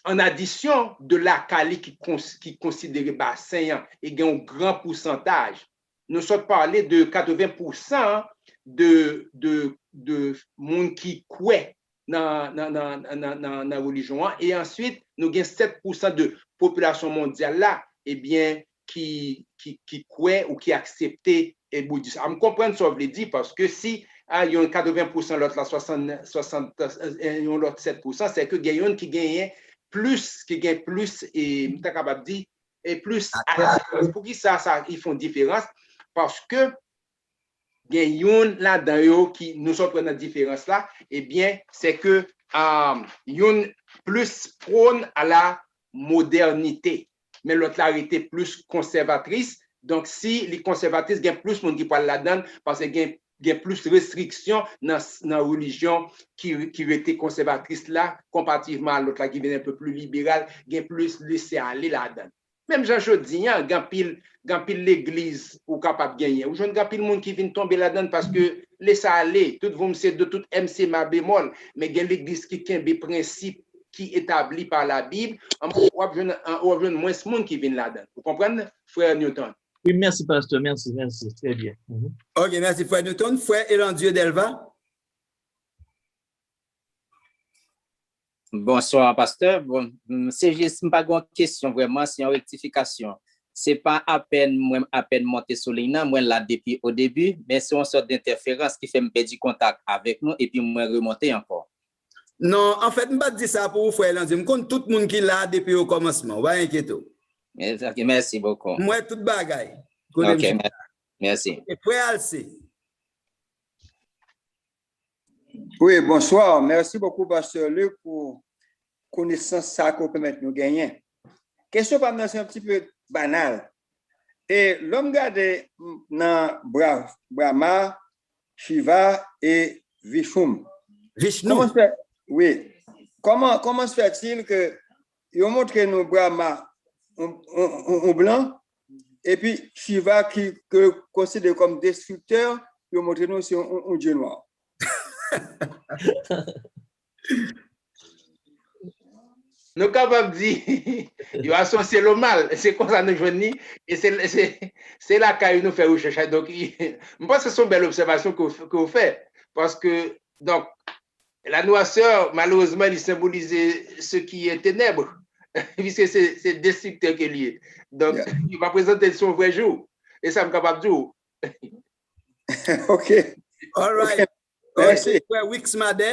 an adisyon de lakay li ki, kons, ki konsidere basen an, e gen yon gran pousantaj. Nou sot pale de katreven pousan de, de, de moun ki kwè nan, nan, nan, nan, nan, nan relijyon an, e answit, nou gen sèt pousan de popilasyon mondyal la, ebyen, ki, ki, ki kwè ou ki aksepte e boudis. A, m konprann sa w vle di, paske si, a, yon katreven pousan, lòt la swasant, swasant, e, yon lòt sèt pousan, se ke gen youn ki genyen plis, ki gen plis, e m ta kapab di, e plis atrayans. Poukisa sa, sa, y fè yon diferans? Paske gen youn ladan yo ki nou sot wè nan diferans la, ebyen, se ke, um, youn plis prône à la modernité, men lòt la rete plis konsèvatris. Donk, si li konsèvatris, gen plis moun ki pral ladan l, paske gen, gen plis restriksyon nan, nan relijyon ki, ki rete konsèvatris la, konparativman a lòt la ki vin un peu plus liberal, gen plis lese ale ladan l. Menm jan jodi a, gen anpil, gen anpil legliz ou kapab genyen. Ou jwenn gen anpil moun ki vin tonbe ladan l paske lese ale, tout voum se do, tout m se ma bemòl, men gen legliz ki kenbe prensip ki etabli pa Labib, w ap jwenn, w ap jwenn mwens moun ki vin ladan l. Ou konprann, frè Newton? Wi, mèsi, pastè. Mèsi, mèsi. Trè byen. Mhm. Ok, mèsi, frè Newton. Frè Elandieu Delva? Bonswa, pastè. Bon, m, se jis, m pa gen yon kesyon vrèman, se yon rektifikasyon. Se pa apèn, mwen apèn monte sou liy nan, mwen la depi o debi, men se yon sòt dentèferans ki fè m pèdi kontak avèk nou epi mwen remonte ankò. Non, anfèt, m pa t di sa pou ou, frè Elandieu. M konn tout moun ki la depi okòmansman. Ou pa enkyete w. Ok, mèsi bokou. M wè tout bagay. Kote m Ok, sou. mè- mèsi. E frè Alcé. Wi, bonswa. Mèsi bokou, pastè Luc, pou konesans sa ke w pèmèt nou genyen. Kesyon pa m nan se yon ti pe banal. E lè m gade nan Bra, Brahma, Shiva e Vishnu. Vishnu. Kòman se fè, wi. Kòman, kòman se fè-t-il ke yo montre nou Brahma, yon, yon, yon, yon blan, epi Shiva ki ke konsidere kòm destriktè, yo montre nou se yon, yon, yon dye nwa. Nou kapab di, yo asosye l o mal. Se konsa nou jwenn li. E se, se, se lakay nou fè rechèch la. Donk, m panse se yon bèl obsèvasyon ke w, ke w fè. Paske, donk, la noirceur, malerezman, li senbolize ce qui est ténèbres. Piske se, se destriktè ke li ye. Donk, yo pa prezante l sou yon vrè jou. E sa m kapab di w. Ok. All right. Mèsi. Frè Wix Madè.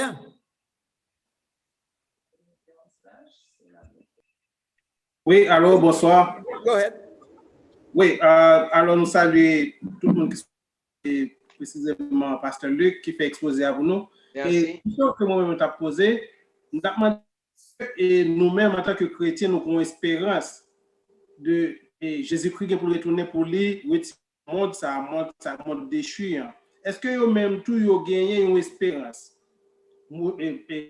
Wi, alo, bonswa. Go ahead. Wi, euh, alo, nou salye tout moun ki, e presizeman pastè Luc ki fè ekspoze a pou nou. E Mèsi. kesyon ke mwen menm mwen t ap poze, m t ap mande, e nou menm antanke kretyen, nou gen yon esperans de, e Jezikri gen pou l retounen pou li retire mond sa, mond sa, mond dechi an. Èske yo menm tou yo genyen yon esperans? Mo-, e, e,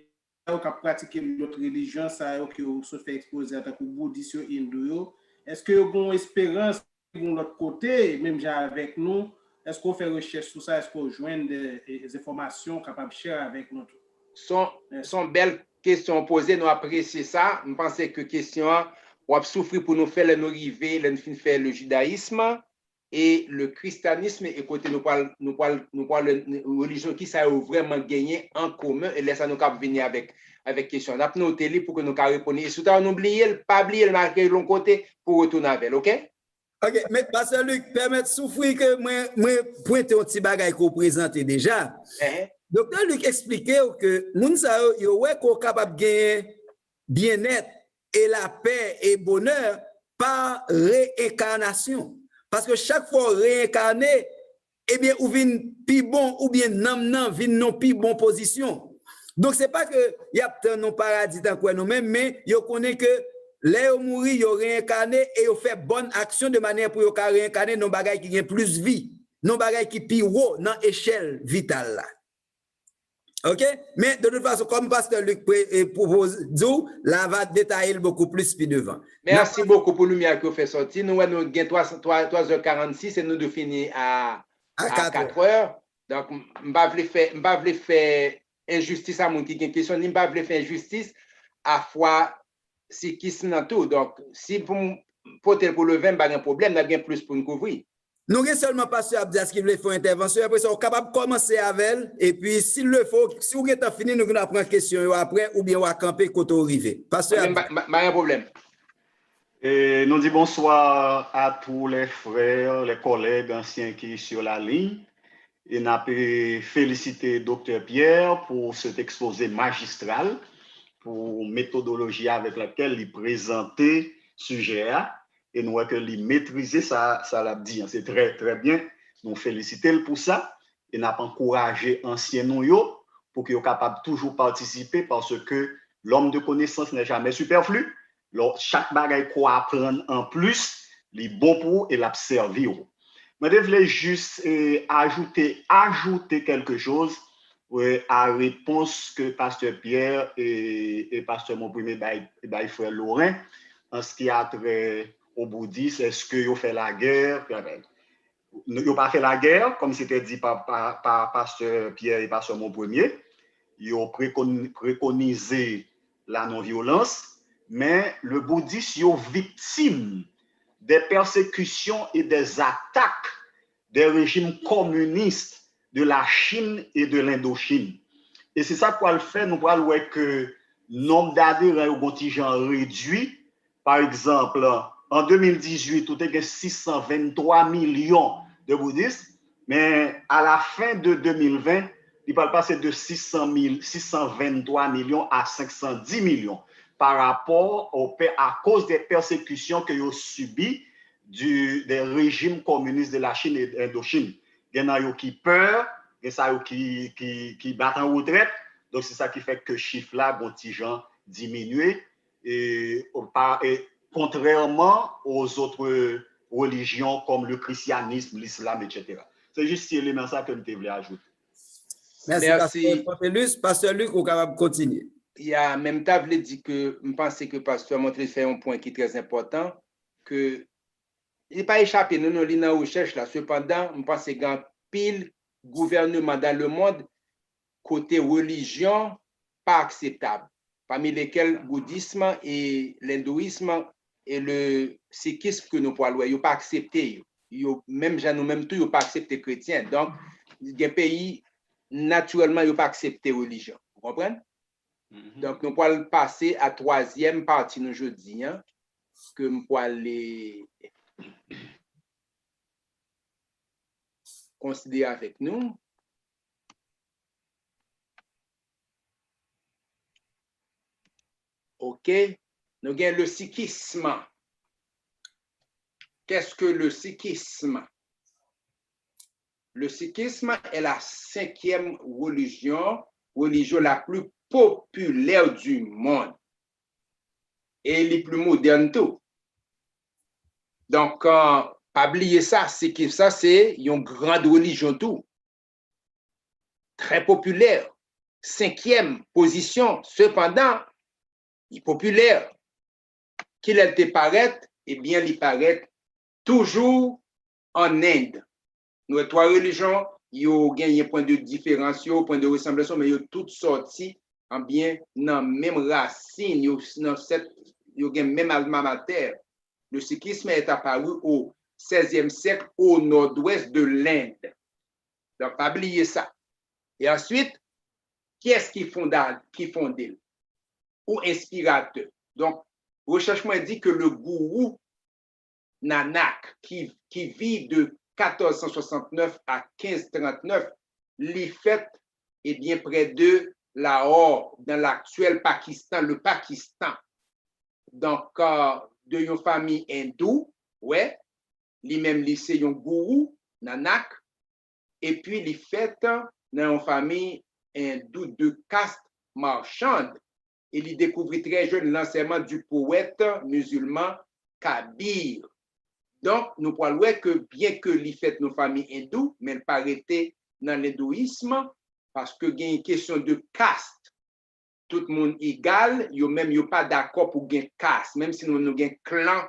sa yo k ap pratike lòt relijyon sa yo ke w sot fè ekspoze a, tankou boudis yo, endou yo, èske yo gen yon esperans pou yon lòt kote, menm jan avèk nou? Èske w fè rechèch sou sa? Èske w jwenn de, e, enfòmasyon w kapab share avèk nou tou? Se yon, se yon bèl kesyon w poze, nou apresye sa. M panse ke kesyon an, w ap soufri pou nou fè lè nou rive, lè nou fin fè le judaïsme et le christianisme, e kote nou pral, nou pral, nou pral, relijyon, kisa yo vrèman genyen an komen, e lè sa nou kab vini avèk, avèk kesyon. N ap note li pou ke nou ka reponn. E si w ta nou bliye l, pa bliye l, make l yon kote pou retounen avè l, ok? Ok, men pastè Luc, pèmèt soufri ke mwen, mwen pwente yon ti bagay ke w prezante deja. Ehe. Doktè Luc eksplike w ke moun sa yo, yo wè ke w kapab genyen byennèt e lapè e bonè pa reenkanasyon. Paske chak fwa w reenkane, ebyen, ou vin pi bon, oubyen nanm nan vin nan pi bon pozisyon. Donk, se pa ke y ap tann yon paradi tankou nou menm, men yo konnen ke lè yo mouri, yo reenkane e yo fè bòn aksyon de manyè pou yo ka reenkane nan bagay ki gen plis vi, nan bagay ki pi wo nan echèl vital la. Ok? Men, de tout fason, kòm pastè Luc pre- e, pwopoze di w, la va detaye l bokou plis pi devan. Mèsi bokou pou limyè ke w fè sòti. Nou wè nou gen twa, twa, twa zè karannsis e nou dwe fini a, a katwè. Donk, m- m pa vle fè, m pa vle fè enjistis a moun ki gen kesyon, ni m pa vle fè enjistis a fwa sikism nan tou. Donk, si pou m pote l pou le ven, m pa gen pwoblèm, n ap gen plis pou n kouvri. Nou gen sèlman pastè Abdias ki vle fè yon entèvansyon, apre sa, ou kapab kòmanse avè l, epi si l le fo, si w gentan fini, nou gen dwa pran kesyon yo apre, oubyen w a kanpe kote w rive. Pastè Abdias. M pa gen pwoblèm. Et nous disons bonsoir à tous les frères, les collègues anciens qui sont sur la ligne. Et nous avons félicité Docteur Pierre pour cet exposé magistral, pour la méthodologie avec laquelle il présentait le sujet. E nou wè ke li metrize sa, sa l ap di an. Se trè, trè byen. Nou felisite l pou sa. E n ap ankouraje ansyen nou yo pou ke yo kapab toujou patisipe, paske l'homme de connaissance n'est jamais superflu. Lò, chak bagay ke w aprann anplis, li bon pou ou e l ap sèvi w. Mwen te vle jis eh, ajoute, ajoute quelque chose eh, à réponse que Pasteur Pierre et, et Pasteur Monpremier bay, bay frère Laurent en ce qui a trait au bouddhisme, est-ce que yo fè la guerre? Yo pa fè la guerre, comme c'était dit par, par, par Pasteur Pierre et Pasteur Monpremier. Yo précon- préconisé la non-violence, men le bouddhiste yo viktim des persécutions et des attaques des régimes communistes de la Chine et de l'Indochine. E se sa k pral fè nou pral wè ke nonb daderan yo gon ti jan redui. Pa egzanp, an de mil dizuit, ou te gen sis san venntwa milyon de boudis, men a la fen de de mil ven, li pral pase de sis san mil, sis san venntwa milyon a senk san dis milyon pa rapò o pè akoz de pèsekisyon ke yo sibi du, des régimes communistes de la Chine et d'Indochine. Gen nan yo ki pè, gen sa yo ki, ki, ki bat an retrèt. Donk, se sa ki fè ke chif la gon ti jan diminye, e, pa, e, contrairement aux autres religions comme le christianisme, l'islam, et cetera. Se jis ti eleman sa ke m te vle ajoute. Mèsi, Pastè Pontelus. Pastè Luc, ou kapab kontinye. Ya, men m ta vle di ke m panse ke Pastè Montelus fè yon pwen ki trè enpòtan, ke li pa echape nou, non, li nan rechèch la. Sepandan, m panse gen anpil gouvènman dans le monde kote relijyon pa akseptab, pami lesquels boudism e lendouism e le sikism ke nou pral wè, yo pa aksepte yo. Yo, menm jan nou menm tou, yo pa aksepte kretyen. Donk, gen peyi, natirèlman, yo pa aksepte relijyon. Ou konprann? Donk, nou pral pase a twazyèm pati nou jodi an, ke m pral konsidere avèk nou. Ok. Nou gen le sikism. Qu'est-ce que le sikism? Le sikism est la cinquième religion, religion la plus populaire du monde. E li pli modèn tou. Donk, pa bliye sa, sikism sa se yon grand relijyon tou. Trè popilè, senkyèm pozisyon, sepandan, li popilè. Kilè l te parèt? Ebyen, li parèt toujou an End. Nou wè twa relijyon, yo genyen pwen de diferans yo, pwen de resanblans yo, men yo tout sòti, ebyen, nan menm rasin, yo, nan sèt, yo gen menm alma mater. Le sikism est apparu au seizième siècle au nord-ouest de l'Inde. Donk, pa bliye sa. E answit, kiyès ki fonda, ki fonde l? Ou enspiratè? Donk, rechèch mwen di ke le gourou Nanak ki, ki viv de katòz san swasannnèf a kenz trannèf, li fèt, ebyen, prè de Lahore, dans l'actuel Pakistan, le Pakistan. Donk, euh, de yon fanmi endou, wè, li menm li se yon gourou, Nanak, epi li fèt nan yon fanmi endou de caste marchande, e li dekouvri trè jèn lansèman du poète musulman Kabir. Donk, nou pral wè ke byen ke li fèt nan fanmi endou, men l pa rete nan lendouyism, paske gen kesyon de kast. Tout moun egal, yo menm yo pa dakò pou gen kas, menm si nou, nou gen klan,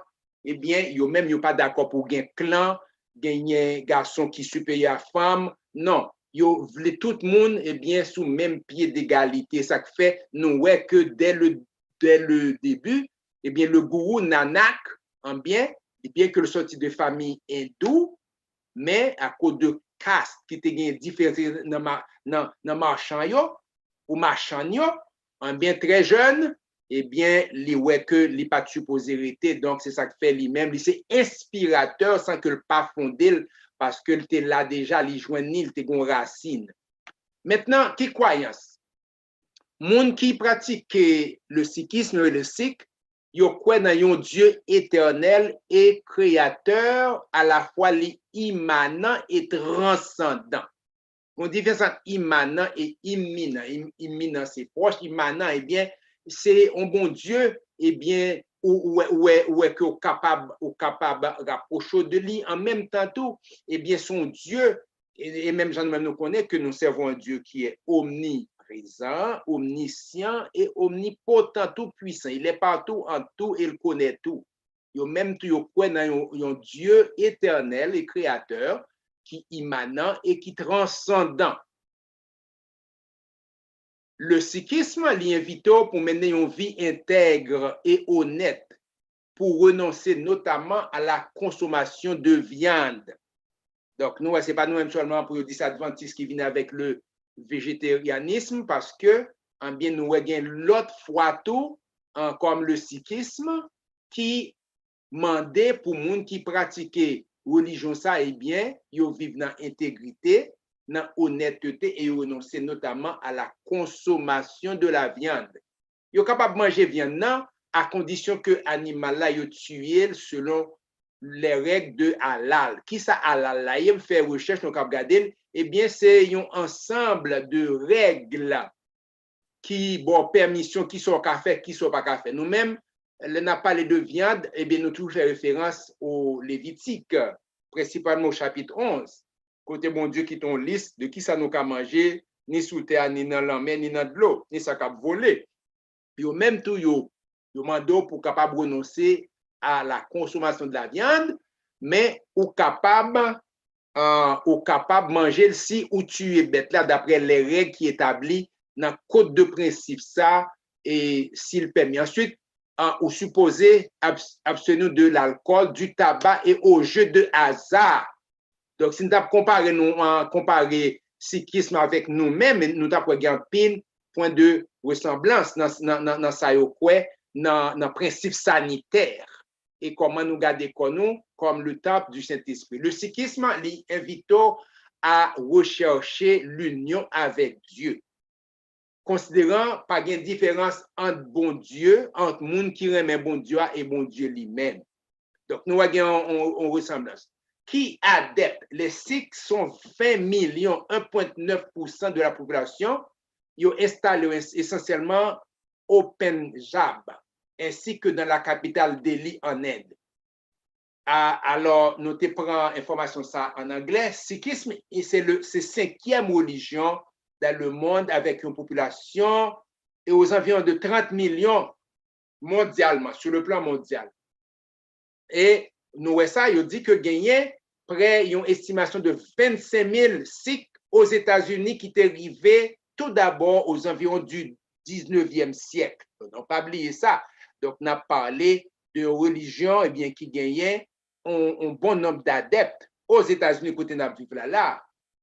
ebyen, yo menm yo pa dakò pou gen klan, genyen gason ki siperyè a fanm. Non, yo vle tout moun, ebyen, sou menm pye degalite. Sa k fè nou wè ke dès le, dès le début, ebyen, le gourou Nanak, ebyen, byen ke l sòti de fanmi endou, men akoz de kas ki te gen diferans nan, ma- nan, nan machan yo, ou machann yo, ebyen, trè jèn, ebyen, li wè ke li pa t sipoze rete. Donk, se sa k fè li menm, li se enspiratè san ke l pa fonde l, paske l te la deja, li jwenn li, li te gen rasin. Mentnan, ki kwayans? Moun ki pratike le sikism e le sik, yo kwè nan yon Dye etènèl e kreyatè, alafwa li imanan e transandan. Gon diferans ant imanan e iminan. Im- Iminan se pwòch, imanan, ebyen, se yon Bondye, ebyen, ou, ou wè, ou wè, ou wè ke ou kapab, ou kapab rapwoche w de li. An menm tan tou, ebyen, se yon Dye, e, e menm jan nou menm nou konnen ke nou sèvi yon Dye ki est omniprésent, omniscient et omnipotent, tout puissant. Il est partout, en tout, et il connaît tout. Yo menm tou, yo kwè nan yon, yon Dye etènèl e kreyatè ki imanan e ki transandan. Le sikism, li envite w pou mennen yon vi entèg e onèt, pou renonse notamment à la consommation de viande. Donk, nou wè, se pa nou menm sèlman pou yo di sa advantis ki vin avèk le vejeteryanism, paske, anbyen, nou wè gen lòt fwa tou, an, kòm le sikism, ki mande pou moun ki pratike relijyon sa, ebyen, yo viv nan entegrite, nan onètete, e yo renonse notamman a la consommation de la viande. Yo kapab manje vyann nan, a kondisyon ke animal la, yo tiye l selon les règles de halal. Kisa halal la ye? M fè rechèch, nou kab gade l. Ebyen, se yon ansanm de règ ki ba w pèmisyon, kisa w ka fè, kisa w pa ka fè. Nou menm, lè n ap pale de vyann, ebyen, nou toujou fè referans o Levitik, prensipalman o chapit onz, kote Bondye kite yon lis de kisa nou ka manje, ni sou tè a, ni nan lanmè, ni nan dlo, ni sa k ap vole. Yo menm tou, yo, yo mande w pou w kapab renonse a la consommation de la viande, men ou kapab, euh, ou kapab manje l si ou tiye bèt la daprè les règles ki etabli nan kod de prensip sa, e si l pèmi. Answit, euh, ou sipoze abs- abstenu de l'alcool, du tabac et aux jeux de hasard. Donk, si n t ap konpare nou, an, konpare sikism avèk nou menm, nou t ap wè gen anpil pwen de resanblans nan, nan, nan, nan sa yo kwè, nan, nan prensip sanitè, e kòman nou gade kò nou kòm le temple du Saint-Esprit. Le sikism, li envite w a rechèche linyon avèk Dye. Konsideran pa gen diferans ant Bondye, ant moun ki renmen Bondye a e Bondye li menm. Donk, nou wè gen yon, yon, yon resanblans. Ki adèpt? Les Sikhs sont vingt millions, un point neuf pour cent de la population. Yo enstale es- esansyèlman au Pendjab, ainsi que dans la capitale Delhi en Inde. A- Alò, nou te pran enfòmasyon sa an anglè. Sikism, e se le, se senkyèm relijyon dans le monde avec une population et aux environs de trente millions mondialement, sur le plan mondial. E nou wè sa, yo di ke genyen prè yon estimasyon de vennsenk mil Sikh Ozetazini ki te rive tou dabò aux environs du dix-neuvième siècle. Donk, pa bliye sa. Donk, n ap pale de yon relijyon, ebyen, ki genyen yon, yon bon nonb dadèpt Ozetazini kote n ap viv la la.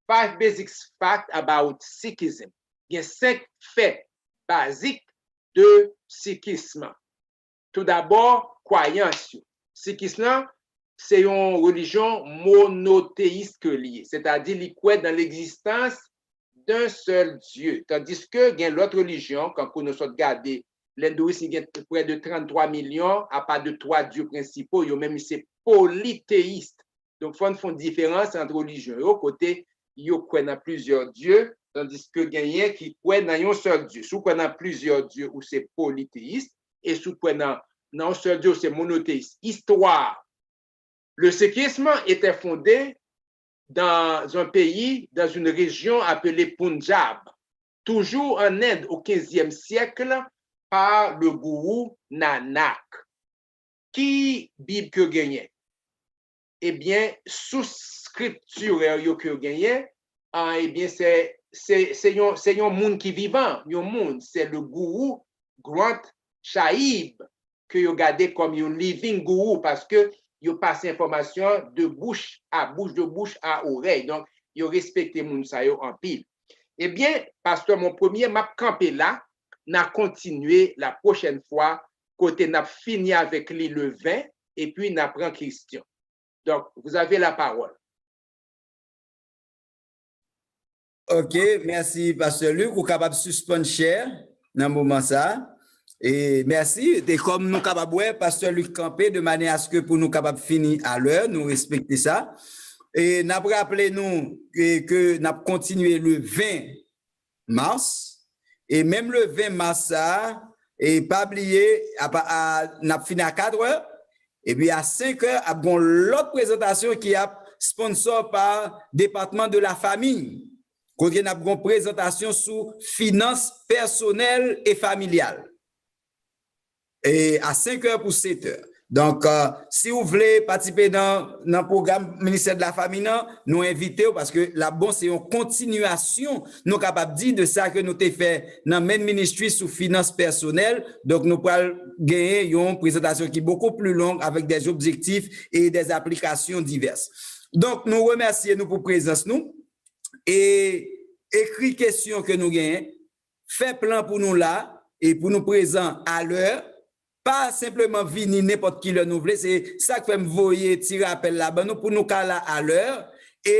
Five basic facts about Sikhism. Gen senk fè bazik de sikism. Tou dabò, kwayans yo. Sikism nan, se yon relijyon monoteyis ke li ye, sètadi li kwè nan legzistans d'un seul Dieu. Tandis ke gen lòt relijyon, kankou nou sot gade, lendouis li gen près de trannntwa milyon, apa de twa dye prensipal, yo menm se politeyis. Donk, fò n fè yon diferans ant relijyon yo, kote yo kwè nan plizyè dye, tandis ke genyen ki kwè nan yon sèl Dye. Si w kwè nan plizyè dye, ou se politeyis, e si w kwè nan, nan yon sèl Dye, ou se monoteyis. Istwa. Le sikhisme était fondé dans un pays, dans une région appelée Punjab, toujours en Inde au quinzième siècle, par le gourou Nanak. Ki Bib ke genyen? Ebyen, sous skriptirè yo ke genyen, ah, ebyen, se, se, se yon, se yon moun ki vivan, yon moun, se le gourou Granth Sahib, ke yo gade kòm yon living gourou, paske yo pase enfòmasyon de bouch a bouch, de bouch a orèy. Donk, yo respekte moun sa yo anpil. Ebyen, pastè, mon premye, m ap kanpe la, n a kontinye la pwochèn fwa, kote n ap fini avèk li le ven, epi n a pran kesyon. Donk, vous avez la parole. Ok, mèsi, pastè Luc. Ou kapab sispann share nan moman sa. E mèsi. E kòm nou kapab wè, pastè Luc kanpe de manyè aske pou nou kapab fini a lè, nou respekte sa. E n ap raple nou e, ke n ap kontinye le ven mas. E menm le ven mas sa a, e pa bliye, apa, a, n ap fini a kat è, epi a senk è, ap gen yon lòt prezantasyon ki ap sponsor pa Depatman de la Famiy, kote n ap gen yon prezantasyon sou finans pèsonèl e familyal. E a senk è pou sèt è. Donk, si w vle patisipe nan, nan pwogram Ministè de la Famiy nan, nou envite w paske l ap bon, se yon kontinyasyon, nou kapab di, de sa ke nou te fè nan Men Ministry sou finans pèsonèl. Donk, nou pral genyen yon prezantasyon ki bokou pli long avèk des objectifs et des applications diverses. Donk, nou remèsye nou pou prezans nou e ekri kesyon ke nou genyen, fè plan pou nou la e pou nou prezan a lè, pa senpleman vini nenpòt ki lè nou vle. Se sa k fè m voye ti rapèl la ban nou pou nou ka la a lè. E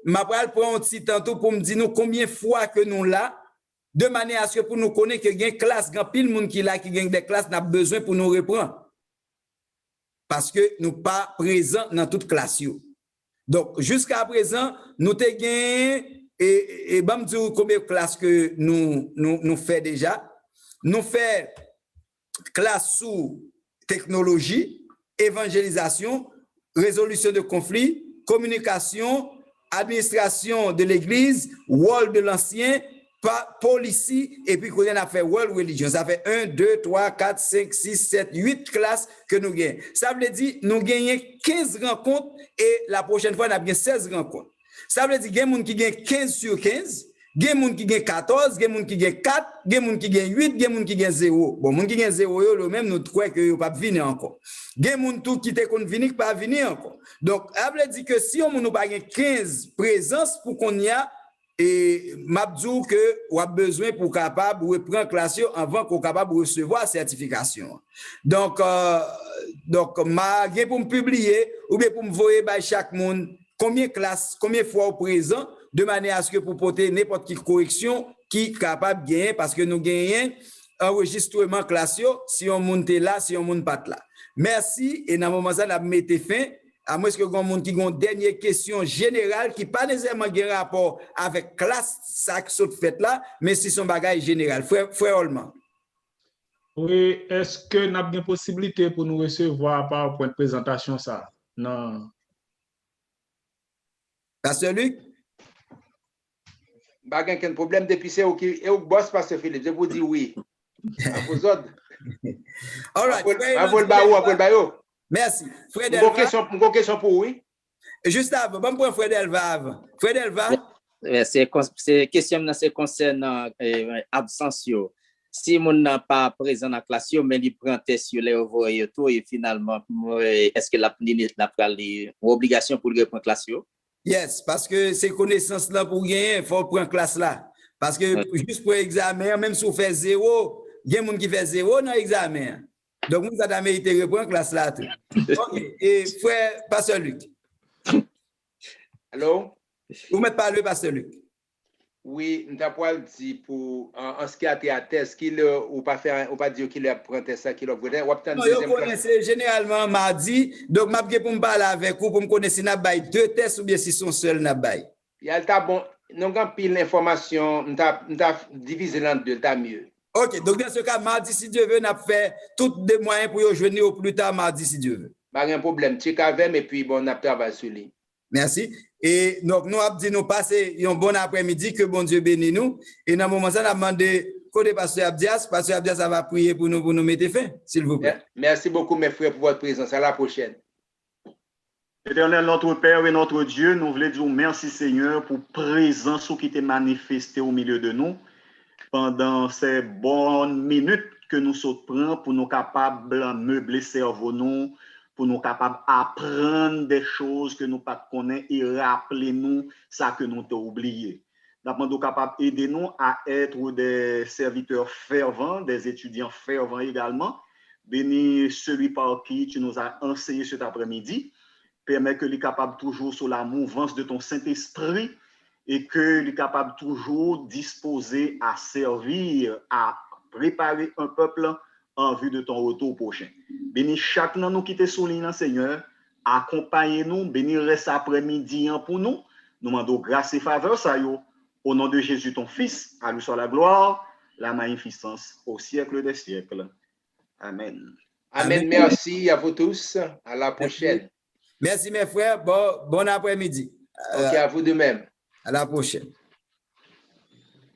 m ap pral pran yon ti tan tou pou m di nou konbyen fwa ke nou la, de manyè aske pou nou konnen ke gen klas, gen anpil moun ki la ki gen de klas n ap bezwen pou nou repran. Paske nou pa prezan nan tout klas yo. Donk, jiska prezan, nou te gen, e, e, e ban m di w konbyen klas ke nou, nou, nou fè deja. Nou fè klas sou teknoloji, evanjelizasyon, rezolisyon de konfli, kominikasyon, administration de l'église, rôle de l'ancien, pa, policy, epi kounye a n ap fè wòl relijyon. Sa fè en, de, twa, kat, senk, sis, sèt, uit klas ke nou gen. Sa vle di, nou genyen kenz rankont e la pwochèn fwa, n ap gen sèz rankont. Sa vle di, gen moun ki gen kenz sou kenz, gen moun ki gen katòz, gen moun ki gen kat, gen moun ki gen uit, gen moun ki gen zewo. Bon, moun ki gen zewo yo, yo menm, nou kwè ke yo p ap vini ankò. Gen moun tou ki te konn vini, ki pa vini ankò. Donk, sa vle di ke si yon moun ou pa gen kenz prezans pou kounye a, e m ap di w ke w ap bezwen pou w kapab repran klas yo anvan ke w kapab resevwa sètifikasyon an. Donk, euh, donk, m a gen pou m pibliye oubyen pou m voye bay chak moun konbyen klas, konbyen fwa w prezan, de manyè aske pou pote nenpòt ki koreksyon ki kapab genyen, paske nou genyen anrejistreman klas yo, si yon moun te la, si yon moun pa t la. Mèsi, e nan moman sa, n ap mete fen. Amwenske gen yon moun ki gen yon dènye kesyon jeneral ki pa nesesèman gen rapò avèk klas sa k sot fèt la, men si se yon bagay jeneral. Frè, frè Holman. Wi, èske n ap gen posiblite pou nou resevwa PowerPoint prezantasyon sa a nan Pastè Luc? M pa gen kenn pwoblèm depi se ou ki, e ou k bòs, Pastè Philippe, depi w di wi. Apozòd. Alright. Apre l ba ou, apre l ba yo. Mèsi. Frè Delva. M gon kesyon pou ou, wi. Jis avan, ban m pran Frè Delva avan. Frè Delva. Se kesyon m nan se konsènan absans yo. Si moun nan pa prezan nan klas yo, men li pran tès yo lè yo voye yo tou, e finalman, èske l ap li, l ap pral li, yon obligasyon pou l repran klas yo? Yes, paske se konesans lan pou w genyen, fò w pran klas la. Paske jis pran egzamen an, menm si w fè zewo, gen moun ki fè zewo nan egzamen an. Donk, moun sa ta merite repran klas la tou. Ok, e frè Pastè Luc. Hello? Ou mèt pale, Pastè Luc. Wi, m ta pral di pou an, an s ki a tè a tès, ki lè ou pa fè, ou pa di yo ki lè y ap pran tès la, ki lè w ap voye tès, w ap tann Non, yo dezyèm klas. Konnen se jeneralman madi. Donk, m ap gen pou m pale avèk ou pou m konnen si n ap bay de tès oubyen si se yon sèl n ap bay. Ya, l ta bon, nou gen anpil enfòmasyon, m ta, m ta divize l an de, l ta mye. Ok, donk dans ce cas, mardi, si Dieu veut, n ap fè tout de mwayen pou yo jwenn li au plus tard mardi, si Dieu veut. Pa gen pwoblèm, tchek avè m, epi bon, n ap travay sou li. Mèsi. E donk, nou ap di nou pase yon bon aprèmidi, ke Bondye beni nou. E nan moman sa, n ap mande kote pastè Abdias, pastè Abdias va priye pou nou, pou nou mete fen, silvouplè. Merci beaucoup, mes frères, pour votre présence. À la prochaine. Éternel, notre Père et notre Dieu, nou vle di w mèsi, Senyè, pou prezans ou ki te manifeste au milieu de nous pendant ces bonnes minutes que nou sot pran pou nou kapab meble sèvo nou, pou nou kapab aprann de choz ke nou pa t konnen e raple nou sa ke nou te oubliye. N ap mande w kapab ede nou à être des serviteurs fervents, des étudiants fervents également. Bénis celui par qui tu nous as enseigné cet après-midi. Permets que li kapab toujours sous la mouvance de ton Saint-Esprit et que li kapab toujours disposé à servir, à préparer un peuple en vue de ton retour prochain. Beni chak nan nou ki te sou liy nan, Senyè. Akonpaye nou, beni rès aprèmidi an pou nou. Nou mande w gras e favè sa yo. Au nom de Jésus, ton Fils, à lui soit la gloire, la magnificence au siècle des siècles. Amen. Amen. Merci à vous tous. À la prochaine. Merci, mes frères. Bon, bon après-midi. Ok, à vous de même. À la prochaine.